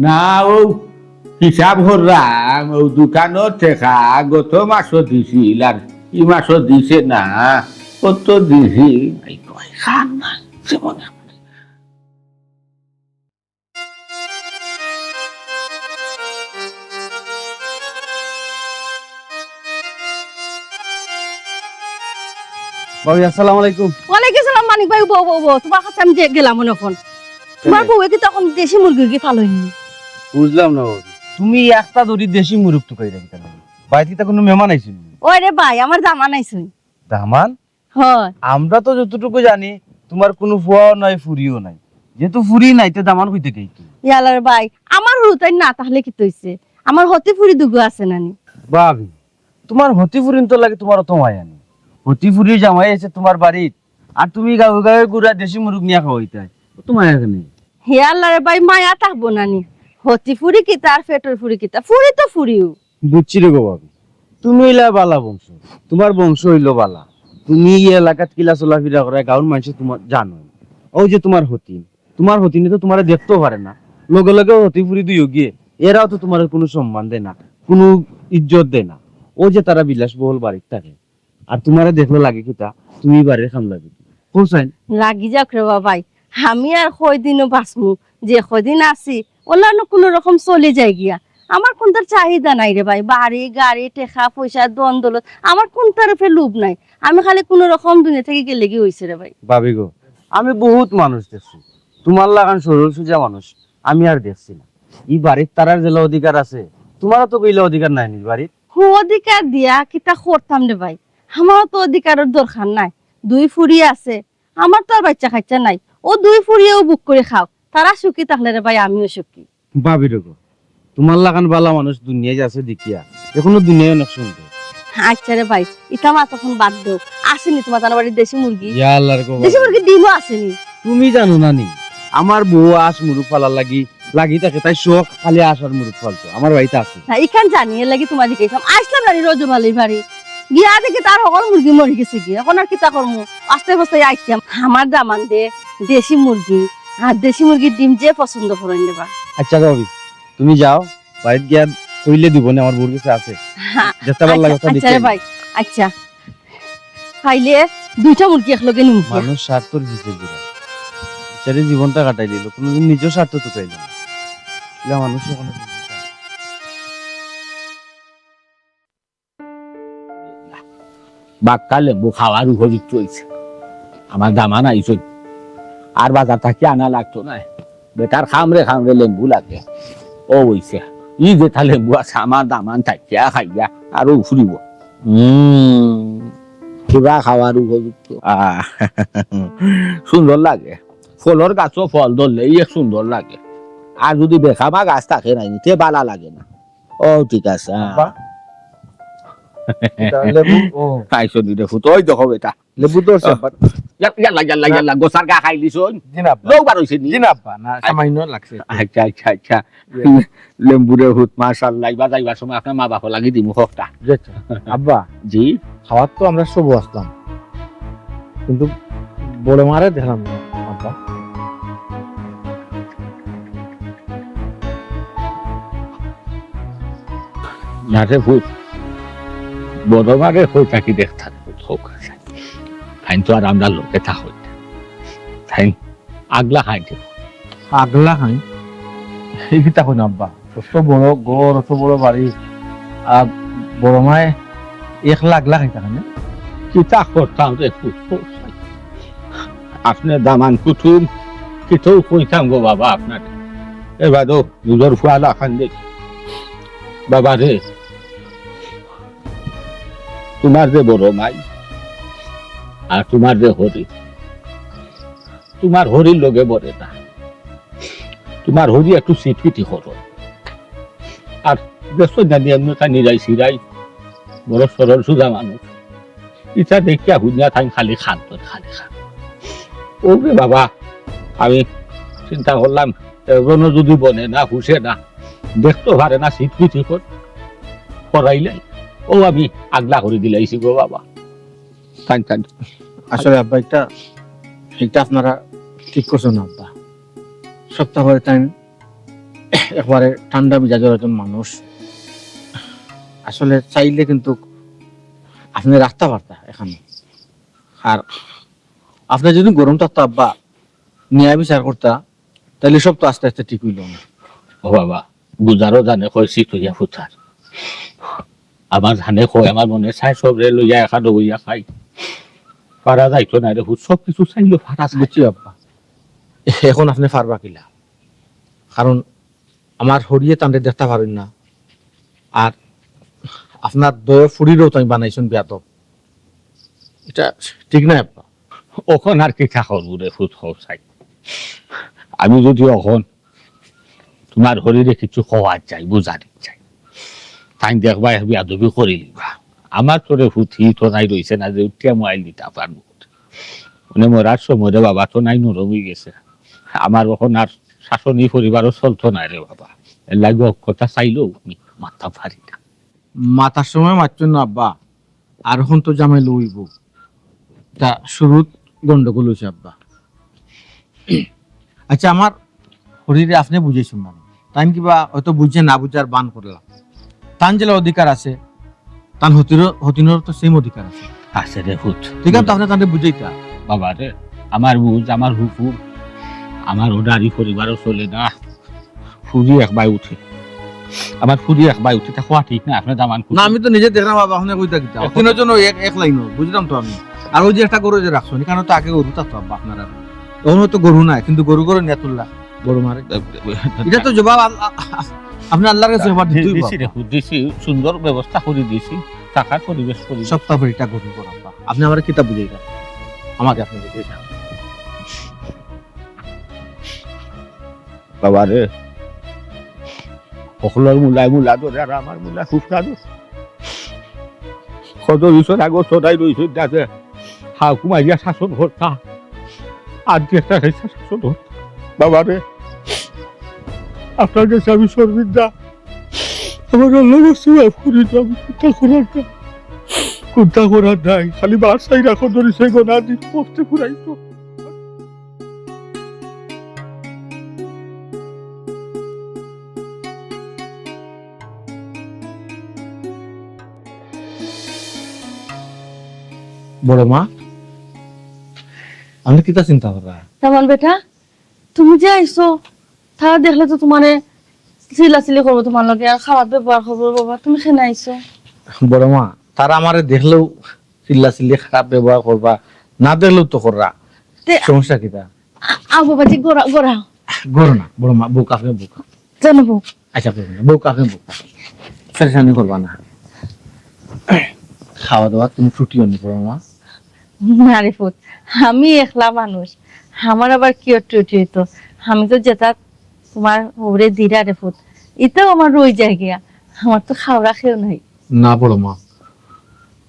না, ও হিসাব করলাম, ও দোকানো টেকা গত মাসও দিছিল, আর ই মাসও দিছে না, কত দিছি, নাই কয়, খান না, যেমন ভাবি, আসসালামু আলাইকুম। ওয়ালাইকুম সালাম, মানিক ভাই, বউ, বউ, বউ, তুমার কাছে আমি যে গেলাম মনে অখন। তুমার কেনে? বউয়ে কিতা অখন দেশি মুরগি কি ফালইন নি? বুঝলাম না ভাবি, তুমি একটা দড়ি দেশি মুরগ তুকাই রাখি তার মানে? বাড়িত কিতা কুনু মেহমান আইছইন নি? ওই রে ভাই, আমার দামান আইছইন। দামান? হয়। আমরা তো যতটুকু জানি, তুমার কুনু ফুয়াও নাই, ফুরিও নাই। যেহেতু ফুরি নাই, তে দামান কই থাকি আইতো? ইয়াল্লা রে ভাই, আমার হুরুতাইন না থাকলে কিতা অইছে? আমার হতি ফুরি দুগু আছে নানি। ভাবি, তুমার হতি ফুরিন্তর লাগি তুমার অত মায়া নি? হতি ফুরির জামাই আইছে তুমার বাড়িত, আর তুমি গাঁওয়ে গাঁওয়ে ঘুরিয়া দেশি মুরগ নিয়া খাওয়াইতায়, অত মায়া কেনে? ইয়াল্লা রে ভাই, মায়া থাকবো নানি? হতি ফুরি কিতা আর পেটর ফুরি কিতা? ফুরি তো ফুরিউ। বুঝছি রে গো ভাবি, তুমি অইলা বালা বংশ, তুমার বংশ অইলো বালা। তুমি ই এলাকাত কিলা চলাফিরা কররায়, গাঁওর মানষে তুমার জানইন। অউ যে তুমার হতিন, তুমার হতিনে তো তুমারে দেখতেও পারে না, লগে লগে হতি ফুরি দুইও গিয়ে, এরাও তো তুমারে কুনু সম্মান দেয় না, কুনু ইজ্জত দেয় না। অউ যে তারা বিলাসবহুল বাড়িত থাকে, আর তুমারে দেখলে লাগে কিতা, তুমি ই বাড়ির কামলা বেটি। কও চাইন। লাগি যাউক রে বাবাই, আমি আর কয়দিনও বাঁচমু, যে কয়দিন আছি, অলানো কুনু রকম চলি যাই গিয়া। আমার কুনতার চাহিদা নাই রে ভাই, বাড়ি, গাড়ি, টেকা, পয়সা, ধন, দৌলত, আমার কুনতার উপরে লোভ নাই। আমি খালি কুনু রকম দুনিয়া থাকি গেলেগি অইছে রে ভাই। ভাবি গো, আমি বহুত মানুষ দেখছি, তুমার লাখান সরল সুজা মানুষ আমি আর দেখছি না। ই বাড়িত তারার যেলা অধিকার আছে, তুমারও তো অইলা অধিকার নাই নি বাড়িত। হু অধিকার দিয়া কিতা করতাম রে ভাই? আমারও তো অধিকারর দরকার নাই। দুই ফুড়ি আছে, আমার তো আর বাইচ্চা-কাইচ্চা নাই। অউ দুই ফুড়িয়েউ ভোগ করি খাউক, তারা সুখী থাকলে রে ভাই আমিও সুখী। ভাবি রে গো, তুমার লাখান ভালা মানুষ দুনিয়াত আছে দেখিয়া, অখনো দুনিয়াত অনেক সুন্দর। আইচ্ছা রে ভাই, ইতা মাত অখন বাদ দেও। আছে নি তুমার তান বাড়িত দেশি মুরগি? ইয়া আল্লাহ রে গো। দেশি মুরগির ডিমও আছে নি? তুমি জানো না নি, আমার বউ আস মুরগ ফালার লাগি লাগি থাকে, তাই শখ খালি আস আর মুরগ ফালতো, আমার বাড়িত আছে। না, ইখান জানি, এর লাগি তুমারে জিকাইছলাম। আইছলাম না নি রজব আলীর বাড়ি, গিয়া দেখি তার হকল মুরগি মরি গেছে গিয়া। অখন আর কিতা করমু? আস্তে আস্তে আইছলাম। আমার দামান্দে দেশি মুরগি আর দেশি মুরগির ডিম যে পছন্দ করইন রে বা। আইচ্ছা গো ভাবি, তুমি যাও, বাড়িত গিয়া কইলে দিবো নে, আমার বউর গেছে আছে। হ্যাঁ, যেটা ভালা লাগে ওটা আইচ্ছা, আইচ্ছা রে ভাই, আইচ্ছা। খাইলে দুইটা মুরগি একলগে নিমু। মানুষ স্বার্থর পিছে ঘুরে। বিচারে জীবনটা কাটাই দিল, কোনোদিন নিজের স্বার্থ তো চাইল না। ইলা মানুষ কখনো বুঝে না। বাক্কা লেম্বু খাওয়ার উপযুক্ত অইছে। আমার দামান আইছইন, আর বাজার থাকি আনা লাগতো নায়। বেটার খামরে খামরে লেম্বু লাগে। ও অইছে, ই যেটা লেম্বু আছে, আমার দামান থাকিয়া খাইয়া আরো উফরিব। হুম, পুরা খাওয়ার উপযুক্ত। আহ, সুন্দর লাগে। ফলর গাছও ফল ধরলে ই এক সুন্দর লাগে। আর যদি বেখামা গাছ থাকে নাই, তে বালা লাগে না। ও ঠিক আছে, হ্যাঁ। আব্বা। এটা লেবু, ও। খাইছো নি রে ফুত? ওই দেখো বেটা। লেবু ধরছে, আহ। আব্বা। ইয়া-, ইয়াল্লা, ইয়াল্লা, না। ইয়াল্লা, গোসার গা খাইলিছইন। জি না, আব্বা। লও বার অইছে নি? জি না, আব্বা, না, আই। সামান্য লাগছে। আইচ্ছা, আইচ্ছা, আইচ্ছা। ইয়ে। লেম্বু রে ফুত, মাশাআল্লাহ, ইবা যাইবার সময় আপনার মা বাপর লাগি দিমু হকটা। জি, আচ্ছা। আব্বা, জি? খাওয়ার তো আমরা সব আসলাম, কিন্তু বড় মারে দেখলাম না, আব্বা। না রে ফুত, বড় মারে কই থাকি দেখতা রে ফুত, হউক আছে। তাইন তো আর আমরা লগে থাকইন না। তাইন আগলা খাইন। আগলা খাইন? এই কিতা কইন আব্বা? অত বড় ঘর, অত বড় বাড়ি, আর বড় মায় একলা আগলা খাইতা কেনে? কিতা করতাম রে ফুত? আপনে দামান কুটুম, কিতাও কইতাম গো বাবা আপনারে। এ বাদো নিজর ফুয়া লাখান দেখ। বাবা রে, তুমার যে বড় মাই, আর তুমার যে হরি, তুমার হরির লগে বরে না। তুমার হরি একটু ছিটপিটি করো। আর দেখছো না, নিয়ম না, তাই নিরাই সিরাই, বড় সরল সুজা মানুষ। ইতা দেখিয়া হুনিয়া তাইন খালি কান্দইন, খালি কান্দইন। ও রে বাবা, আমি চিন্তা করলাম, এখনো যদি বনে না, হুশে না, দেখতো পারে না, ছিটপিটি কর, করাইলাই। ও আমি আগলা করি দিলাইছি গো বাবা। তাইন, তাইন। আসলে আব্বা, একটা, একটা আপনারা ঠিক করছেন না আব্বা। সপ্তাহ পরে তাইন একবারে ঠান্ডা মিজাজর একজন মানুষ। আসলে চাইলে কিন্তু আপনে রাখতা পারতা এখানো। আর আপনে যদি গরম থাকতা আব্বা, ন্যায় বিচার করতা, তাইলে সব তো আস্তে আস্তে ঠিক অইলো না। ও বাবা, বুঝারও জানে কইছি তুই ফুতার। আমার জানে কয়, আমার মনে চায় সবরে লইয়া এখানো বইয়া খাই। পারা যাইতো না রে ফুত, সব কিছু চাইলেও পারা যায় না। বুঝছি আব্বা। এখন আপনে পারবা কিলা? কারণ আমার হরিয়ে তানরে দেখতা পারইন না। আর আপনার দুইও ফুড়িরেও তাইন বানাইছইন বেয়াদব। ইটা ঠিক নায় আব্বা। অখন আর কিতা করমু রে ফুত, কও চাই। আমি যদি অখন তুমার হরিরে কিছু কওয়ার চাই, বুঝানির চাই, তাইন দেখবায় এক বেয়াদবি করিলিবা। আমার তো রে ফুত হি তো নাই রইছে না যে উঠিয়া মোবাইল দিতা পারমু। মানে মরার সময় রে বাবা তো নাই নরম অইগেছে। আমার অখন আর শাসনি পরিবারও চলতো নায় রে বাবা। এর লাগি অউ কথা চাইলেও আমি মাততাম পারি না। মাতার সময় মাতছইন না আব্বা, আর অখন তো জামাই লইবো। তা শুরুত গন্ডগোল অইছে আব্বা। আচ্ছা, আমার হরিরে আপনে বুঝাইছইন না, তাইন কিবা হয়তো বুঝে না বুঝার বান করলা। তান যেলা অধিকার আছে, তান হতিরও, হতিনরও তো same অধিকার আছে। আছে রে ফুত। ঠিক আছে, তো আপনে তানরে বুঝাইতা। বাবা রে, আমার বুঝ, আমার হুকুম, আমার অর্ডারি পরিবারও চলে না। ফুরি এক বায় উঠে। আমার ফুরি এক বায় উঠে, তা কওয়া ঠিক না, আপনে দামান না, আমি তো নিজে দেখলাম বাবা, আপনে কইতা কিতা? এখন তিনজন এক, এক লাইনও, বুঝলাম তো আমি। আর ওই যে একটা গরু যে রাখছইন, এখানো তো আগে গরু থাকতো আব্বা আপনার আর। অখন তো গরু নাই, কিন্তু গরু গরু নিয়া তুললা, গরু মারে। ইটা তো জবাব আল-, আ-, আ-, আপনে আল্লার গেছে এবার দিতেই দিছি রে, দিছি, সুন্দর ব্যবস্থা করি দিছি, থাকার পরিবেশ করি দিছি। সপ্তাহ এটা গঠন করা। আপনে আমারে কিতা বুঝাইরা? আমারে আপনে বুঝাইরা। বাবা রে, হকলর মুলায় মুলা ধরে আর আমার মুলায় খুব না ধরে। কত বছর আগে সদাই রইছে দাদা, হাউকু মারিয়া শাসন করতা, আর কি একটা খাইছে শাসন করতা। বাবা রে, আপনার গেছে আমি শর্মিন্দা, আমার আল্লাহ বস্তু মাফ করি তো, আমি কুন্তা করার নাই, কুন্তা করার নাই, খালি বার চাই রাখো ধরি সে গোনা দিন পড়তে ফুরাইতো। বড় মা, আমি কিতা চিন্তা কররা? তেমন বেটা, তুমি যে আইছো, তারা দেখলে তো তোমারে চিল্লাচিল্লি করবো তোমার লগে, আর খারাপ ব্যবহার করবো। বাবা, তুমি কেনে আইছো? বড় মা, তারা আমারে দেখলেও চিল্লাচিল্লি, খারাপ ব্যবহার করবা, না দেখলেও তো কররা। তে সমস্যা কিতা? আ-, আ বাবাজি, গোরা, গোরা। গোরা না, বড় মা, বউক, আপনে বউক। জানো বউক। আচ্ছা, বউক না, বউক, আপনে বউক। পেরেশানি করবা না। খাওয়া দাওয়া তুমি ছুটি অনি, বড় মা। না রে পুত, আমি একলা মানুষ, আমার আবার কি অট্টুটি হইতো? আমি তো যেটা তোমার ওরে দিরা রে পুত, ইতাও আমার রই যায় গিয়া, আমার তো খাওরা কেউ নাই। না বড় মা,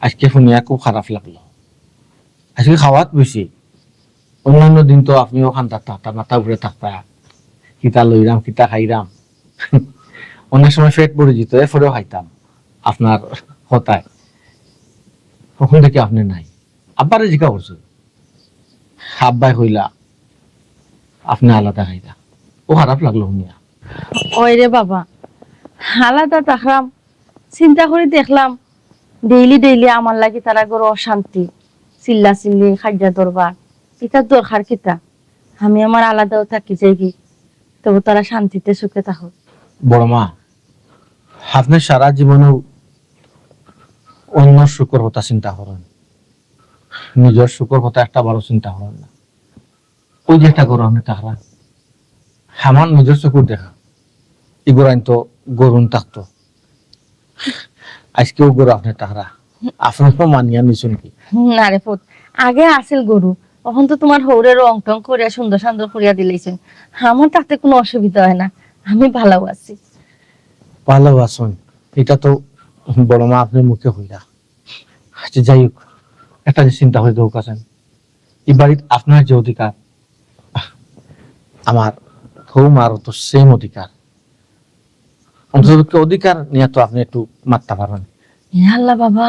আজকে শুনিয়া খুব খারাপ লাগলো। আজকে খাওয়াত বেশি, অন্যান্য দিন তো আপনিও খান্দাত থাকতা, মাথা উপরে থাকতা, কিতা লইরাম, কিতা খাইরাম। অনেক সময় পেট ভরি যেত, এরপরেও খাইতাম আপনার কথায়। তখন দেখি আপনে নাই। আব্বারে জিকা করছে, আব্বায় কইলা আপনে আলাদা খাইতা। ও খারাপ লাগলো শুনিয়া। ওই রে বাবা, আলাদা থাকলাম, চিন্তা করি দেখলাম, ডেইলি ডেইলি আমার লাগি তারা ঘরো অশান্তি, চিল্লাচিল্লি, কাইজ্জা দরবার, ইতার দরকার কিতা? আমি আমার আলাদাও থাকি যাইগি, তবু তারা শান্তিতে সুখে থাকো। বড় মা, আপনে সারা জীবনও অন্যর সুখর কথা চিন্তা করইন, নিজর সুখর কথা একটা বারও চিন্তা করইন না। ওই যে একটা ঘরো আপনে থাকরা, আমার নিজর চকুর দেখা, ই ঘরো আইন তো গরুন থাকতো, আজকেও ঘরো আপনে থাকরা, আপনে তো মানিয়া নিছইন কি? না রে পুত, আগে আছিল গরু, অখন তো তোমার হউরে রং টং করিয়া সুন্দর সান্দর করিয়া দিলাইছইন, আমার তাতে কোনো অসুবিধা হয় না, আমি ভালাউ আছি। ভালাউ আছইন, ইটা তো বড় মা আপনে মুখে কইরা। আচ্ছা, যাই হোক, একটা যে চিন্তা করি দেখউক্কা চাইন, ই বাড়িত আপনার যে অধিকার, আমার হউ মারও তো সেম অধিকার। অন্তত অধিকার নিয়া তো আপনে একটু মাততা পারবা। এ আল্লাহ বাবা,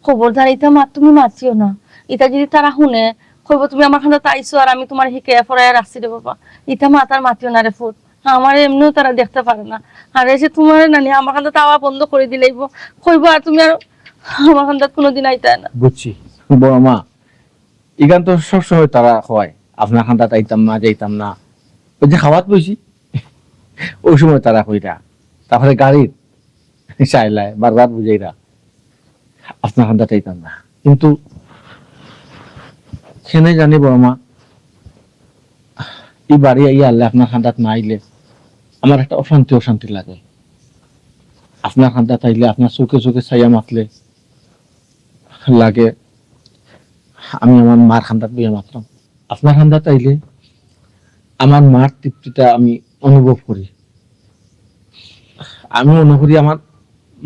খবরদার ইতা মাত তুমি মাতিও না। ইতা যদি তারা হুনে, কইবো তুমি আমার কান্দাত আইছো আর আমি তোমারে হিকাইয়া পড়াইয়া রাখছি রে বাবা। ইতা মাত আর মাতিও না রে পুত। আমারে এমনেও তারা দেখতা পারে না। আর এই যে তোমারে নানি আমার কান্দাত আওয়া বন্ধ করি দিলাইবো। কইবো আর তুমি আর আমার কান্দাত কোনোদিন আইতায় না। বুঝছি, বড় মা, ইখান তো সবসময় তারা কয়, আপনার কান্দাত আইতাম না, যাইতাম না। ওই যে খাওয়াত বইছি, ওই সময় তারা কইরা। তারপরে গাড়িত চাইলায়, বারবার বুঝাইরা, আপনার কান্দাত আইতাম না। কিন্তু কেনে জানি বড় মা, ই বাড়ি আইয়া আল্লাহ আপনার কান্দাত না আইলে আমার একটা অশান্তি, অশান্তি লাগে। আপনার কান্দাত আইলে, আপনার চোখে চোখে চাইয়া মাতলে লাগে আমি আমার মার কান্দাত বইয়া মাতরাম। আপনার কান্দাত আইলে আমার মার তৃপ্তিটা আমি অনুভব করি। আমি মনে করি আমার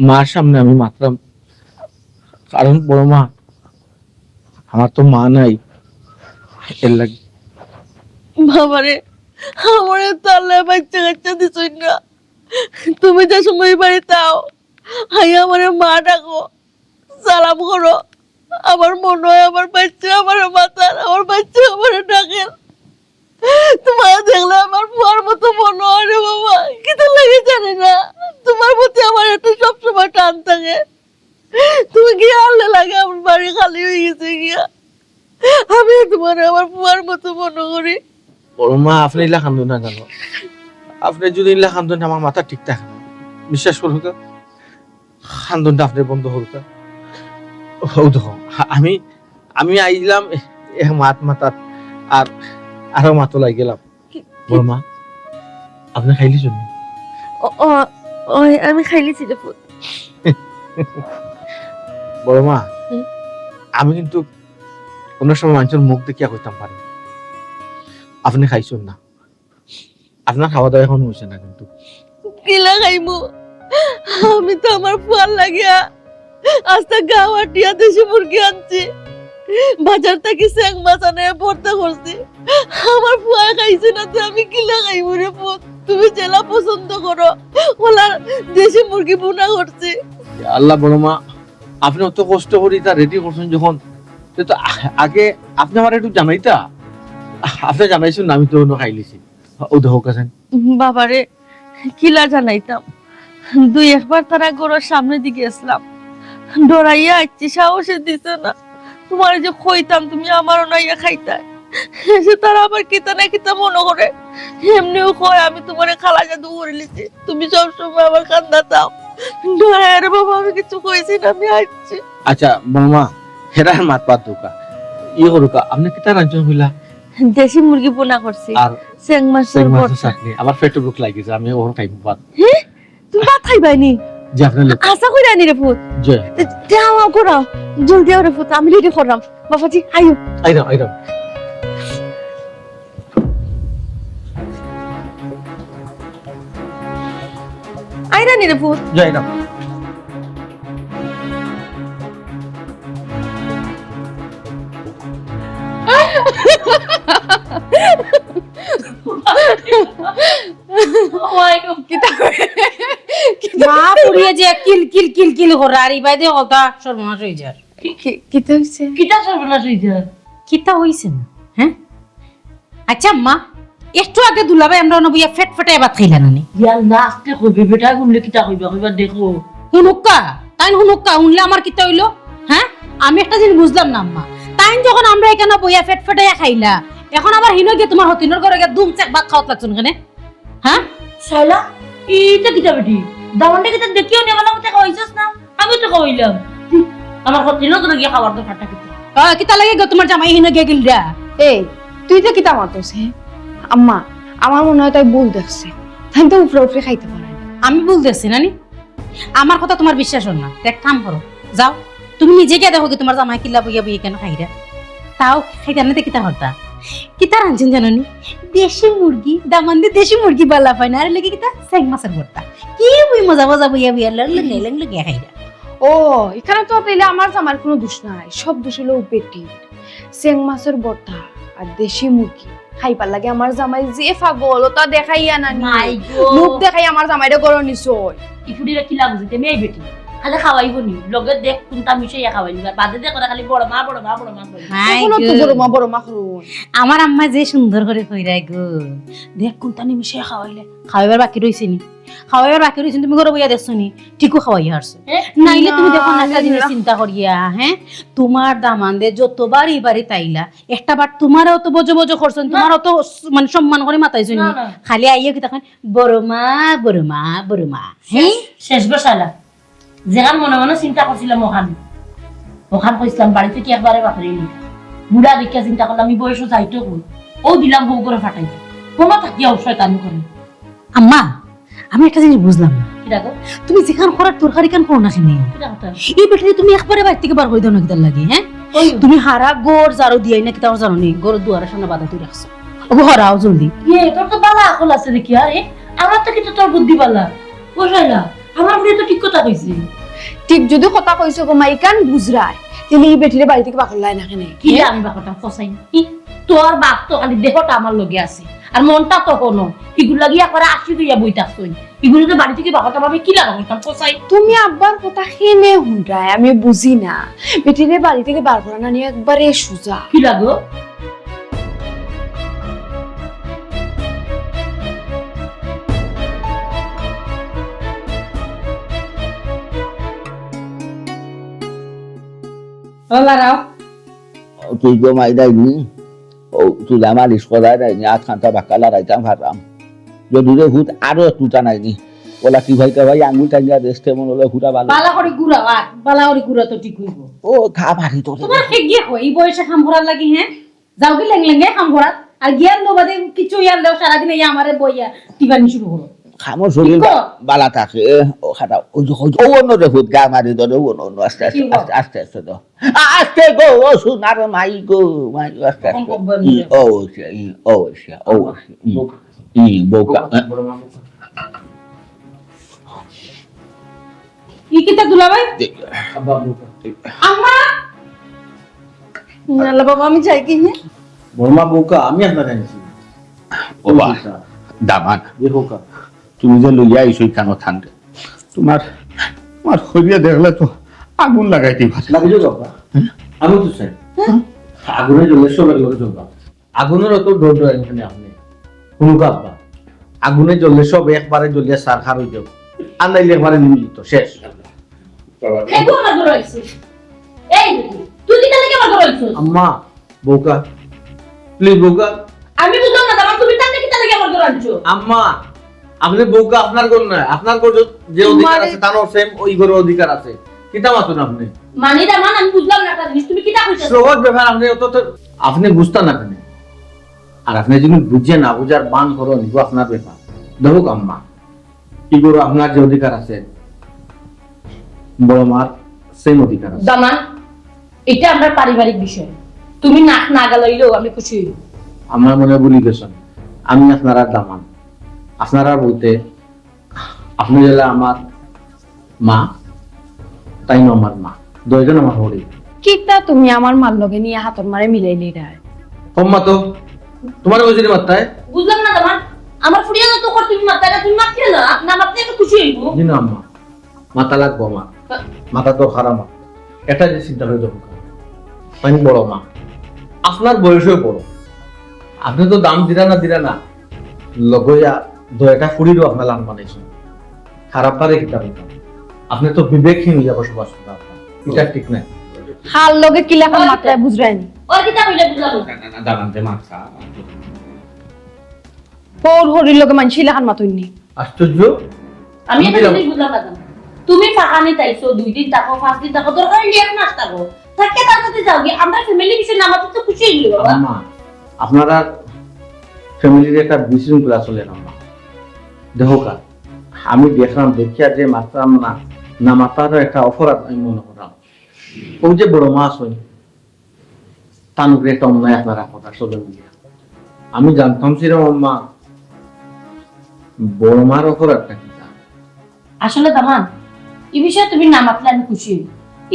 মার সামনে আমি মাতরাম, কারণ বড় মা, আমার তো মা নাই, এর লাগি। বাবারে, আমারে তো আল্লায় বাচ্চা কাচ্চা দিছইন না। তুমি যে সময় বাড়িত আও, আইয়া আমারে মা ডাকো, সালাম করো। আমার মনো অয় আমার বাচ্চা আমারে মাতর, আমার বাচ্চা আমারে ডাকের। তোমারে দেখলে আমার ফুয়ার মতো মনো অয় রে বাবা। কিতার লাগি জানি না, তোমার প্রতি আমার একটা সবসময় টান থাকে। তুমি গিয়া আনলে লাগে আমার বাড়ি খালি অই গেছে গিয়া। আমি তোমারে আমার ফুয়ার মতো মনো করি। বড় মা, আপনে ইলা কান্দইন না কেনে? আপনে যদি ইলা কান্দইন, আমার মাথা ঠিক থাকে না। বিশ্বাস করউক্কা, কান্দনটা আপনে বন্ধ করউক্কা। অউ দেখো, আমি, আমি আইলাম এক মাত মাতাত, আর আরো মাতো লাগি গেলাম। কি, কি? বড় মা, আপনে খাইলিছইন নি? ও, ও, ওই, আমি খাইলিছি রে পুত। বড় মা, হুম? আমি কিন্তু অনেক সময় মানষর মুখ দেখিয়া কইতাম পারি, আপনে খাইছইন না, আপনার খাওয়া দাওয়া অখনো অইছে না কিন্তু। কিলা খাইমু? আমি তো আমার ফুয়ার লাগিয়া আস্তা গাউ আটিয়া দেশি মুরগি আনছি, বাজার থাকি চেং মাছ আনাইয়া ভর্তা করছি। আমার ফুয়ায় খাইছে না, তে আমি কিলা খাইমু রে পুত? তুমি যেলা পছন্দ করো, অলা দেশি মুরগি ভুনা করছি। ইয়া আল্লাহ, বড় মা, আপনে অত কষ্ট করি ইতা রেডি করছইন যখন, তে তো আ-, আগে আপনে আমারে একটু জানাইতা। আপনে জানাইছইন না, আমি তো অনো খাইলিছি। ও দেখো কাছেন। বাবারে, কিলা জানাইতাম, দুই একবার তারা ঘরর সামনেদি গেছলাম, ডরাইয়া আইছি, সাহসে দিছে না। তুমারে যে কইতাম, তুমি আমার অনো আইয়া খাইতায়, হে তারা আবার কিতা না কিতা মনো করে, এমনেউ কয় আমি তুমারে খালা জাদু করিলিছি, তুমি সবসময় আমার কান্দা থাও। ডরাইয়া রে বাবা, আমি কিচ্ছু কইছি না, আমি আইছি। আচ্ছা বড় মা, হেরার মাত বাদ দেউক্কা, ইয়ে করুক্কা, আপনে কিতা রানছইন কইলা? দেশি মুরগি ভুনা করছি, আর চেং মাছর চেং মাছর ভর্তা। চাটনি। আমার পেটো ভুক লাগিছে, আমি অখন খাইমু ভাত। হে? তুমি ভাত খাইবায় নি? জি, আপনে লউক্কা। আশা করি আনি রে পুত। জি। তে, তে আও, আও, করাও। জলদি আও রে পুত, আমি রেডি কররাম। বাবাজি, আইও। আইরাম, আইরাম। আইরা নি রে পুত। যাই না। কিতা, কিতা? মা পুড়িয়ে যে কিল কিল কিল কিল করে, আর ইবাদে কথা সর্বনাশ অই যার। কি, কি, কিতা অইছে? কিতা সর্বনাশ অই যার? কিতা অইছে না, হ্যাঁ? আচ্ছা আম্মা, একটু আগে দুলাভাই আমরা অনো বইয়া ফেট ফেটাই ভাত খাইলা না নি? ইয়া আল্লাহ, আস্তে কইবে, বেটা হুনলে কিতা কইবা, কইবা দেখো। হুনুক্কা, তাইন হুনুক্কা, হুনলে আমার কিতা অইলো? হ্যাঁ, আমি একটা জিনিস বুঝলাম না আম্মা। তাইন যখন আমরা ইকানো বইয়া ফেট ফেটাইয়া খাইলা, এখন আবার হিনো গিয়া তুমার হতিনর ঘরো গিয়া দুম চেক ভাত খাওয়াত লাগছইন কেনে? হ্যাঁ? শালা, ইটা কিতা বেটি? দামান্দরে কিতা দেখিও নি, আমার লগে খাওয়াইছস না? আমি তো খাওয়াইলাম। তুই আমার কথা ছিল তো গিয়া খাওয়ার দরকারটা কিতা? আ, কিতা লাগে গো তুমার জামাই হিনো গিয়া গিলরা? এই, তুই তো কিতা মাতস, হে? আম্মা, আমার মনে হয় তাই ভুল দেখছে। তাই তো উপরে উপরে খাইতে পারে না। আমি ভুল দেখছি না নি? আমার কথা তুমার বিশ্বাস অর না। তে এক কাম করো, যাও, তুমি নিজে গিয়া দেখো কি তুমার জামাই কিলা বইয়া বইয়া কেনে খাইরা। তাও খাইতা না তে কিতা করতা? কিতা রানছইন জানো নি? দেশি মুরগি, দামান্দে দেশি মুরগি বালা পায় না, আর লগে কিতা? চেং মাছর ভর্তা। কি বই মজা মজা বইয়া বইয়া লগে লগে লগে খাইরা। ও, ইকানো তো তাইলে আমার জামাইর কুনু দুষ নাই, সব দুষ অইলো বেটির। চেং মাছর ভর্তা আর দেশি মুরগি খাইবার লাগি আমার জামাই যে পাগল, অতা দেখাইয়া না নি। মাই গো। লোভ দেখাইয়া আমার জামাইরে ঘরো নিছইন। ই ফুড়িরে কিলা বুঝাইতাম, এই বেটি। খালি খাওয়াইবো নি, লগে দেখ কুনতা মিশাইয়া খাওয়াইলিবা, আর বাদে দেখ ওরা খালি বড় মা, বড় মা, বড় মা কয়। মাই গো। অখনো তো বড় মা, বড় মা করইন। আমার আম্মা যে সুন্দর করি কইরা গো, দেখ কুনতা নি মিশাইয়া খাওয়াইলে, খাওয়াইবার বাকি রইছে নি? খাওয়াইবার বাকি রইছে নি, তুমি ঘরো বইয়া দেখছো নি? ঠিকউ খাওয়াইয়া হারছো। এ? নাইলে তুমি দেখো না, না, একটা জিনিস না। চিন্তা করিয়া, হ্যাঁ? তুমার দামান্দে যতবার ই বাড়িত আইলা, একটা বার তুমারেও তো বজো বজো করছইন, না। তুমারেও তো স-, মানে সম্মান করি মাতাইছইন না, নি। না। খালি আইয়া কিতা কইন, "বড় মা, বড় মা, বড় মা।" হ্যাঁ? শেষ, শেষ গো শালা। যেখান মনে মনে চিন্তা করছিলাম অখান, অখান কইছিলাম বাড়ি থাকি একবারে বারইলিমু। বুড়া দেখিয়া চিন্তা করলাম, ই বয়সো যাইতো কই? অউ দিলাম বউ ঘরো ফাটাই। কুনু থাকিয়া অউ শয়তানি করে। আম্মা, আমি একটা জিনিস বুঝলাম না। কিতা গো? তুমি যেখান করার দরকার ইখান করো না কেনে? কিতা কথা? ই বেটিরে তুমি একবারে বাড়ি থাকি বার করি দেও না কিতার লাগি, হ্যাঁ? ওই। তুমি হারা ঘর ঝাড়ু দিয়াই না কিতা জানো নি? ঘরর দুয়ারর সামনে বাধা দিয়া রাখছো। ওগো হরাও জলদি। ইয়ে, তোর তো বালা আকল আছে দেখি, আরে? আমার থাকি তো তোর বুদ্ধি বালা। ও শালা, আমার ফুড়িয়ে তো ঠিক কথা কইছে। ঠিক যদি কথা কইছো গো মা, ইখান বুঝরায়, তাইলে ই বেটিরে বাড়ি থাকি বার করলায় না কেনে? কিলা আমি বার করতাম, কসাই? ই, তোর বাপ তো খালি দেহটা আমার লগে আছে, আর মনটা তো হনো। ইগুর লাগি একবারে আশি অইয়া বই থাকছইন। ইগুরে তো বাড়ি থাকি বার করতাম, আমি কিলা বার করতাম, কসাই? তুমি আব্বার কথা কেনে হুনরায়, আমি বুঝি না। বেটিরে বাড়ি থাকি বার করা না নি একবারে সুজা। কিলা গো? ও লাড়াও। ও, তুই গো মাই দেয়নি? ও, তুই আমার ইস কথা দেয়নি, আধ ঘন্টা বাক্কা লড়াইতাম পারলাম। যদি রে হুত আরো একটু টানাইনি, ওলা কি ভাই তা ভাই আঙ্গুল টানিয়া দেশ কেমন হলো হুরা ভালো। বালা করি ঘুরাও, আর বালা করি ঘুরা তো ঠিক অইবো। ও, খা মারি তোরে। তুমার কে গিয়ে কই, ই বয়সে কাম করার লাগি, হ্যাঁ? যাও কি লেং লেঙ্গে কাম করার? আর গিয়ার লো বাদে কিছু ইয়ার লো, সারাদিন এই আমারে বইয়া টিপানি শুরু করো। খামো শরীর বালা থাকে। ও খাটা, ওই যে, ওই যে, ও অন্য রে ফুট গা মারি ধরে, ও অন্য, অন্য, আস্তে, আস্তে, আস্তে, আস্তে, আস্তে তো। আ-, আস্তে গো, ও সোনার মাই গো, মাই গো, আস্তে, আস্তে। ই, ও, ওইসে, ই, ও, ওইসে, ও, ওইসে, ই, ই, বউকা। ই কিতা দুলাভাই? আব্বা, বউকা। আম্মা! না, আল্লাহ বাবা, আমি যাই কি নে? বড়মা বউকা, আমি আপনার কাছে। ও বা, দামান। এ বউকা। তুমি যে লইয়া আইছো ইখানো থানরে, তোমার, তোমার হইয়া দেখলে তো আগুন লাগাইতে পারে। লাগিয়ে যাও বাবা। আমি তো চাই। আগুনে জ্বললে সব একলগে জ্বলবা। আগুনের অত ডর ডর এখানে আপনি। হুনুকা আব্বা, আগুনে জ্বললে সব একবারে জ্বলিয়া ছারখার হয়ে যাবে। আর নাইলে একবারে নিমিলিত, শেষ। এগো আমার ঘরে আইছিস। এই দেখি, তুই কিতা লাগি আমার ঘরে আইছিস? আম্মা, বউকা, please বউকা। আমি বুঝলাম না, দামান, তুমি তার কিতা লাগি আমার ঘরে আনছো? আম্মা, আপনি বউকা আপনার ঘর নয়, আপনার ঘর যে অধিকার আছে, তারও same ওই ঘরে অধিকার আছে। কিতা মাতুন আপনি? মানে দামান, আমি বুঝলাম না একটা জিনিস, তুমি কিতা কইছো? সহজ ব্যাপার, আপনি অত তো, আপনি বুঝতা না কেন? আর আপনি যদি বুঝে না বুঝার বান করো, নিব আপনার ব্যাপার। দেখুক আম্মা, ই ঘরো আপনার যে অধিকার আছে, বড় মার same অধিকার আছে। দামান, এটা আমরা পারিবারিক বিষয়, তুমি নাক না গালাইলেও আমি খুশি হইব। আমার মনে ভুলি গেছেন, আমি আপনার আর দামান, আপনার আর বলতে আপনি হলে আমার মা, তাই না আমার মা, দুইজন আমার হরি। কিতা তুমি আমার মার লগে নিয়া হাতর মারে মিলাইলি রায়? আম্মা তো, তোমার ওই জন্য মাত্তায়? বুঝলাম না দামান, আমার ফুরিয়া তো কর তুমি মাত্তায় না, তুমি মাতলে না, না মাতলে আমি খুশি হইব। জি না আম্মা, মাথা লাগবো আমার, মাথা দরকার আমার। এটা যে চিন্তা করে দেখো, আমি বড় মা, আপনার বয়সেও বড়, আপনি তো দাম দিরা না দিরা না, লগইয়া দয়টা ফুরিরও আপনার লাভ বানাইছেন। খারাপ পারে কিতা বলতাম? আপনি তো বিবেকহীন হইয়া বসবাস করেন। এটা ঠিক নাই। হার লগে কিলাখান মাতরায় বুঝরায়নি। ওর কিতা কইলে বুঝলাম না। না, না, না, দাঁড়ান, যে মাথা। পৌর হরির লগে মানসি লাখান মাতুননি। আশ্চর্য। আমি একটা জিনিস বুঝলাম না কেন? তুমি ফাঁকানি তাইছো, দুই দিন থাকো, পাঁচ দিন থাকো, দরকার হইলে এক মাস থাকো। থাকে তার মধ্যে যাও গিয়ে, আমরা ফ্যামিলি বিষয় না মাত্র তো খুশি হইলি বাবা। আম্মা, আপনারা ফ্যামিলির একটা বিশৃঙ্খলা চলে না, আম্মা। দেখো কা, আমি দেখলাম, দেখিয়া যে মাতলাম না, না মাতারও একটা অপরাধ আমি মনে করলাম। ওই যে বড় মা আছইন, তান উপরে একটা অন্যায় আপনারা কথা সবে মিলিয়া। আমি জানতাম ছিলাম আম্মা, বড় মার অপরাধটা কি তা। আসলে দামান, এই বিষয়ে তুমি না মাতলে আমি খুশি হই।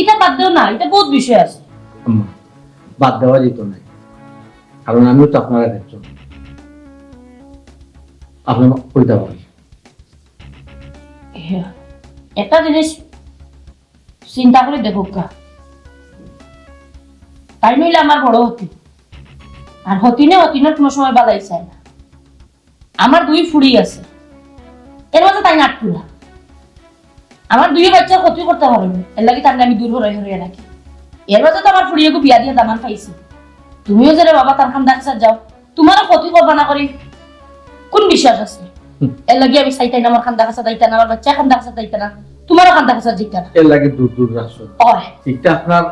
এটা বাদ দেও না, এটা বহুত বিষয় আছে। আম্মা, বাদ দেওয়া যেত না, কারণ আমিও তো আপনারা একজন। আপনি কইতে পারেন। হ্যাঁ, একটা জিনিস চিন্তা করে দেখো কা, তাই নইলে আমার বড় হতি। আর হতিনে হতিনের কোনো সময় বালাই চায় না। আমার দুই ফুড়ি আছে, এর মাঝে তাই নাটকুলা। আমার দুই বাচ্চার ক্ষতি করতে পারবে, এর লাগি তার আমি দূর হরাই হরাই রাখি। এর মাঝে তো আমার ফুড়িয়েকে বিয়া দিয়ে দামান পাইছি। তুমিও যে রে বাবা তার খান্দা কাছে যাও, তোমারও ক্ষতি করবা না করি কোন বিশ্বাস আছে? হুম। এর লাগি আমি চাইতাই না আমার খান্দা কাছে যাইতা না, আমার বাচ্চা খান্দা কাছে যাইতা না, তোমারও খান্দা কাছে যাইতা না। এর লাগি দূর দূর রাখছো। ওই। এটা আপনার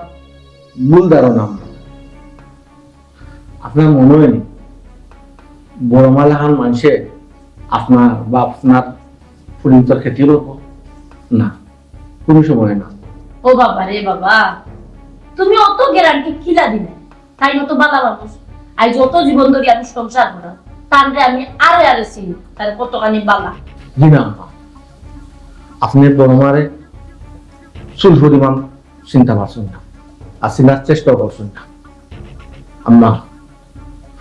ভুল ধারণা। আমরা আপনার মনে হয়নি বড় মালাখান মানুষে আপনার বা আপনার ফুড়িন্তর ক্ষতি করবো? না, কোনো সময় না। ও বাবা রে বাবা, তুমি অত গ্যারান্টি কিলা দিলে? তাই মতো বালা মানুষ। আজ যত জীবন ধরি আমি সংসার করাম, তানরে আমি আরে আরে চিনি, তার কতখানি বালা। জি না আম্মা, আপনি বড় মারে চুল পরিমাণ চিনতা পারছইন না, আর চিনার চেষ্টাও করছইন না। আম্মা,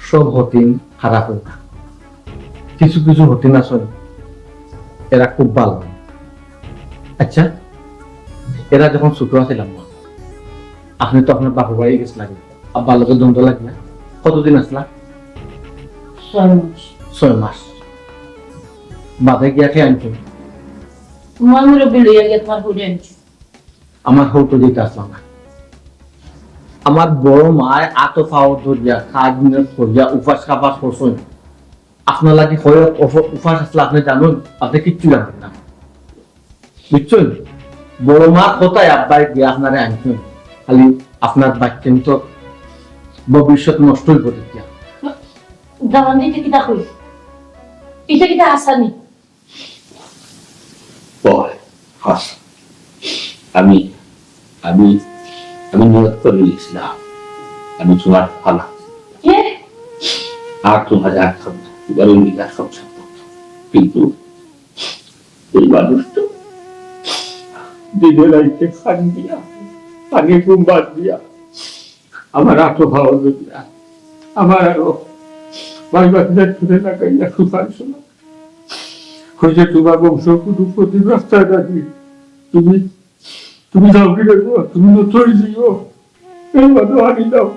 সব হতিন খারাপ অয় না, কিছু কিছু হতিন আছইন, এরা খুব ভালা। আচ্ছা, এরা যখন ছোট আছিল আম্মা, আপনি তো আপনার বাপর বাড়ি গেছিলা, আব্বার লগে দ্বন্দ্ব লাগিয়া? কতদিন আছিলা? ছয় মাস। ছয় মাস। বাদে গিয়া কে আনছো? তোমার মুরব্বি লইয়া গিয়া তোমার হুডে আনছি। আমার হৌতো দিতে আসলাম না। আমার বড় মায় আতো পাও ধরিয়া কাজ মিনট করিয়া উপাস কাপাস করছইন। আপনার লাগি হয় উপ-, উপাস আসলে আপনি জানেন, আপনি কিচ্ছু জানেন না। বুঝছেন? বড় মার কথায় আব্বাই গিয়ে আপনারে আনছেন। খালি আপনার বাচ্চাইন্তর ভবিষ্যৎ নষ্ট হইব দেখিয়া। দামান, এটা কিতা কই? এটা কিতা আসানি? আচ্ছা, আমি আমি আমি নিয়ত করে নিয়েছিলাম, আমি তোমার ফালা, কে? আর তোমার আর খাবো না, তোমার ওই আর সংসার করবো। কিন্তু এই মানুষটা দিনে রাইতে খান দিয়া, পানি ঘুম বাদ দিয়া, আমার আটো ভাও দিয়া, আমার আরো ভাই বাতিদার ছুটে লাগাইয়া সুপারিশ না হয়েছে। তোমার বংশ কুটুম প্রতি রাস্তায় রাখি। তুমি তুমি যাও কি রে গো? তুমি তো চলে দিও। এই বাদো আনি দাও।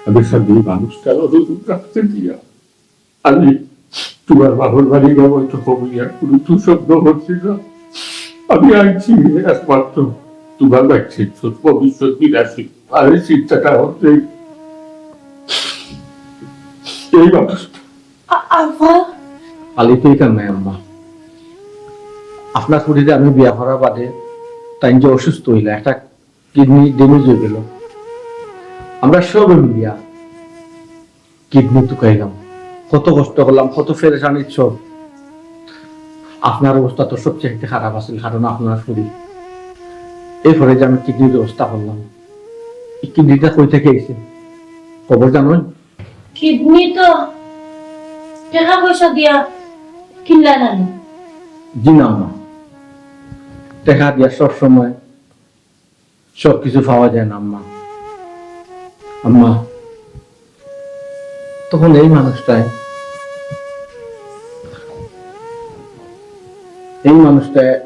আমি সব এই মানুষটার অনুরোধ রাখতে দিয়া আমি তোমার বাবার বাড়ি বাবা তো কমিয়া কোনো দু শব্দ হচ্ছে না। আমি আইছি একমাত্র তোমার বাচ্চার ভবিষ্যৎ বিরাশি। আরে চিন্তাটা হচ্ছে এই মানুষ। আ- আফা। খালি তো এখান নাই আম্মা, আপনার ফুরিরে আমি বিয়া করার বাদে তাই যে অসুস্থ হইলা, একটা কিডনি ড্যামেজ হয়ে গেল। আমরা সব মিলিয়া কিডনি তুকাইলাম, কত কষ্ট করলাম, কত পেরেশানির সব। আপনার অবস্থা তো সবচেয়ে খারাপ আছিল, কারণ আপনার শরীর। এরপরে যে আমি কিডনির ব্যবস্থা করলাম, এই কিডনিটা কই থেকে আইছে খবর জানো? কিডনি তো টাকা পয়সা দিয়া কিনলা না নি? জি না আম্মা, টাকা দিয়া সব সময় সব কিছু পাওয়া যায় না আম্মা। আম্মা, তখন এই মানুষটায় এই মানুষটায়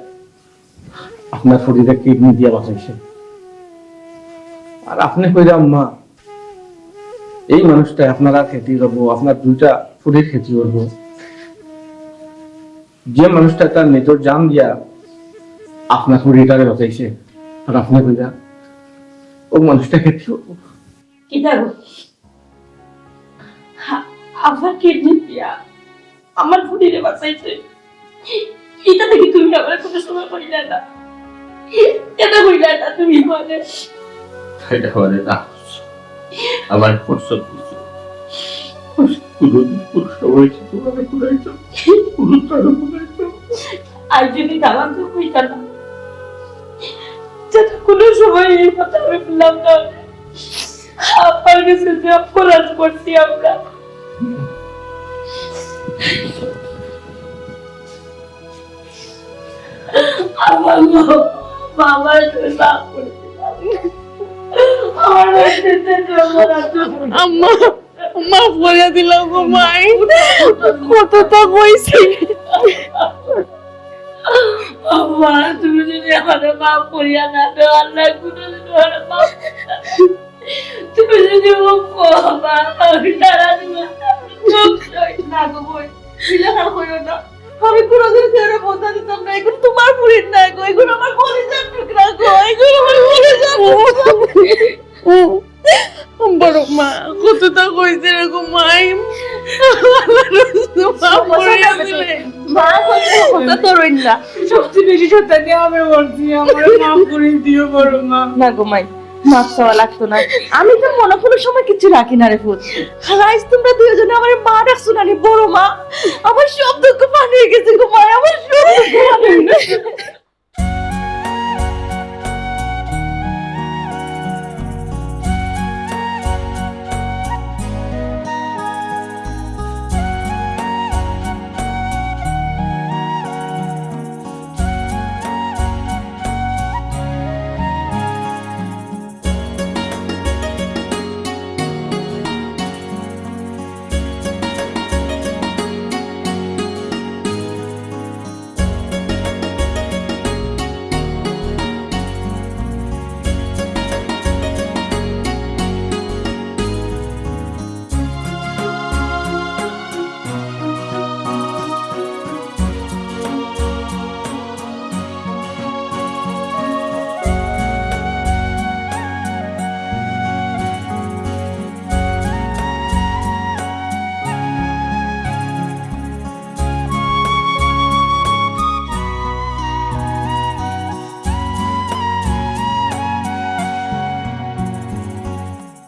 আপনার ফুরিরে কিডনি দিয়া বাঁচাইছে। আর আপনি কইরা আম্মা, এই মানুষটায় আপনার আর ক্ষতি করবো, আপনার দুইটা ফুরির ক্ষতি করবো। যে মানুষটা তার নিজের জান দিয়া আপনার ফুরিটারে বাঁচাইছে, আর আপনি কইরা ও মানুষটা ক্ষতি করবো। কিতা গো? আ- আমার কিডনি দিয়া আমার ফুরিরে বাঁচাইছে। এটা দেখি তুমি আমার কোনো সময় কইলা না। এটা কইলা না তুমি মানে। এটা মানে না, আমার পছন্দ হয়েছে। কোনোদিন কোনো সময় হয়েছে তোমার ঘুরাইতাম, কোনো তারা ঘুরাইতাম। আর যদি দাঁড়ান তো কইতা না। যাতে কোনো সময় এই কথা আমি বললাম না। আপনার কাছে যে অপরাধ করছি আমরা। আমার মা, বাবার কাছে মাফ করে দিলাম। আমার কাছে যে অপরাধ করছি। আম্মা, মাফ করিয়া দিলাম গো মাই। কতটা কইছি। আম্মা, তুমি যদি আমারে মাফ করিয়া না দেও, আল্লাহ কোনোদিন আমারে মাফ করবে না। তুমি যদি মুখ কো, মা, আমি সারা জীবন দুঃখ সই। না গো বইন, তুমি আর কইও না। আমি কোনোদিন কেউরে বলতে দিতাম না। এগুন তোমার ফুরির না গো, এগুন আমার কলিজার টুকরা গো, এগুন আমার কলিজার টুকরা। বড় মা, কতটা কইছে এরকম মাই। মাফ করিয়া দিলে। মা কইছে কথা তো রইল না। সবচেয়ে বেশি শয়তানি আমি করছি, আমারে মাফ করে দিও বড় মা। না গো মাই, মাফ চাওয়া লাগতো না। আমি তো মনে কোনো সময় কিছু রাখি না রে পুত। আর আজ তোমরা দুইজনে আমার মা ডাকছো না রে বড় মা। আমার সব দুঃখ পানি হয়ে গেছে গো মাই, আমার সব দুঃখ পানি হয়ে গেছে।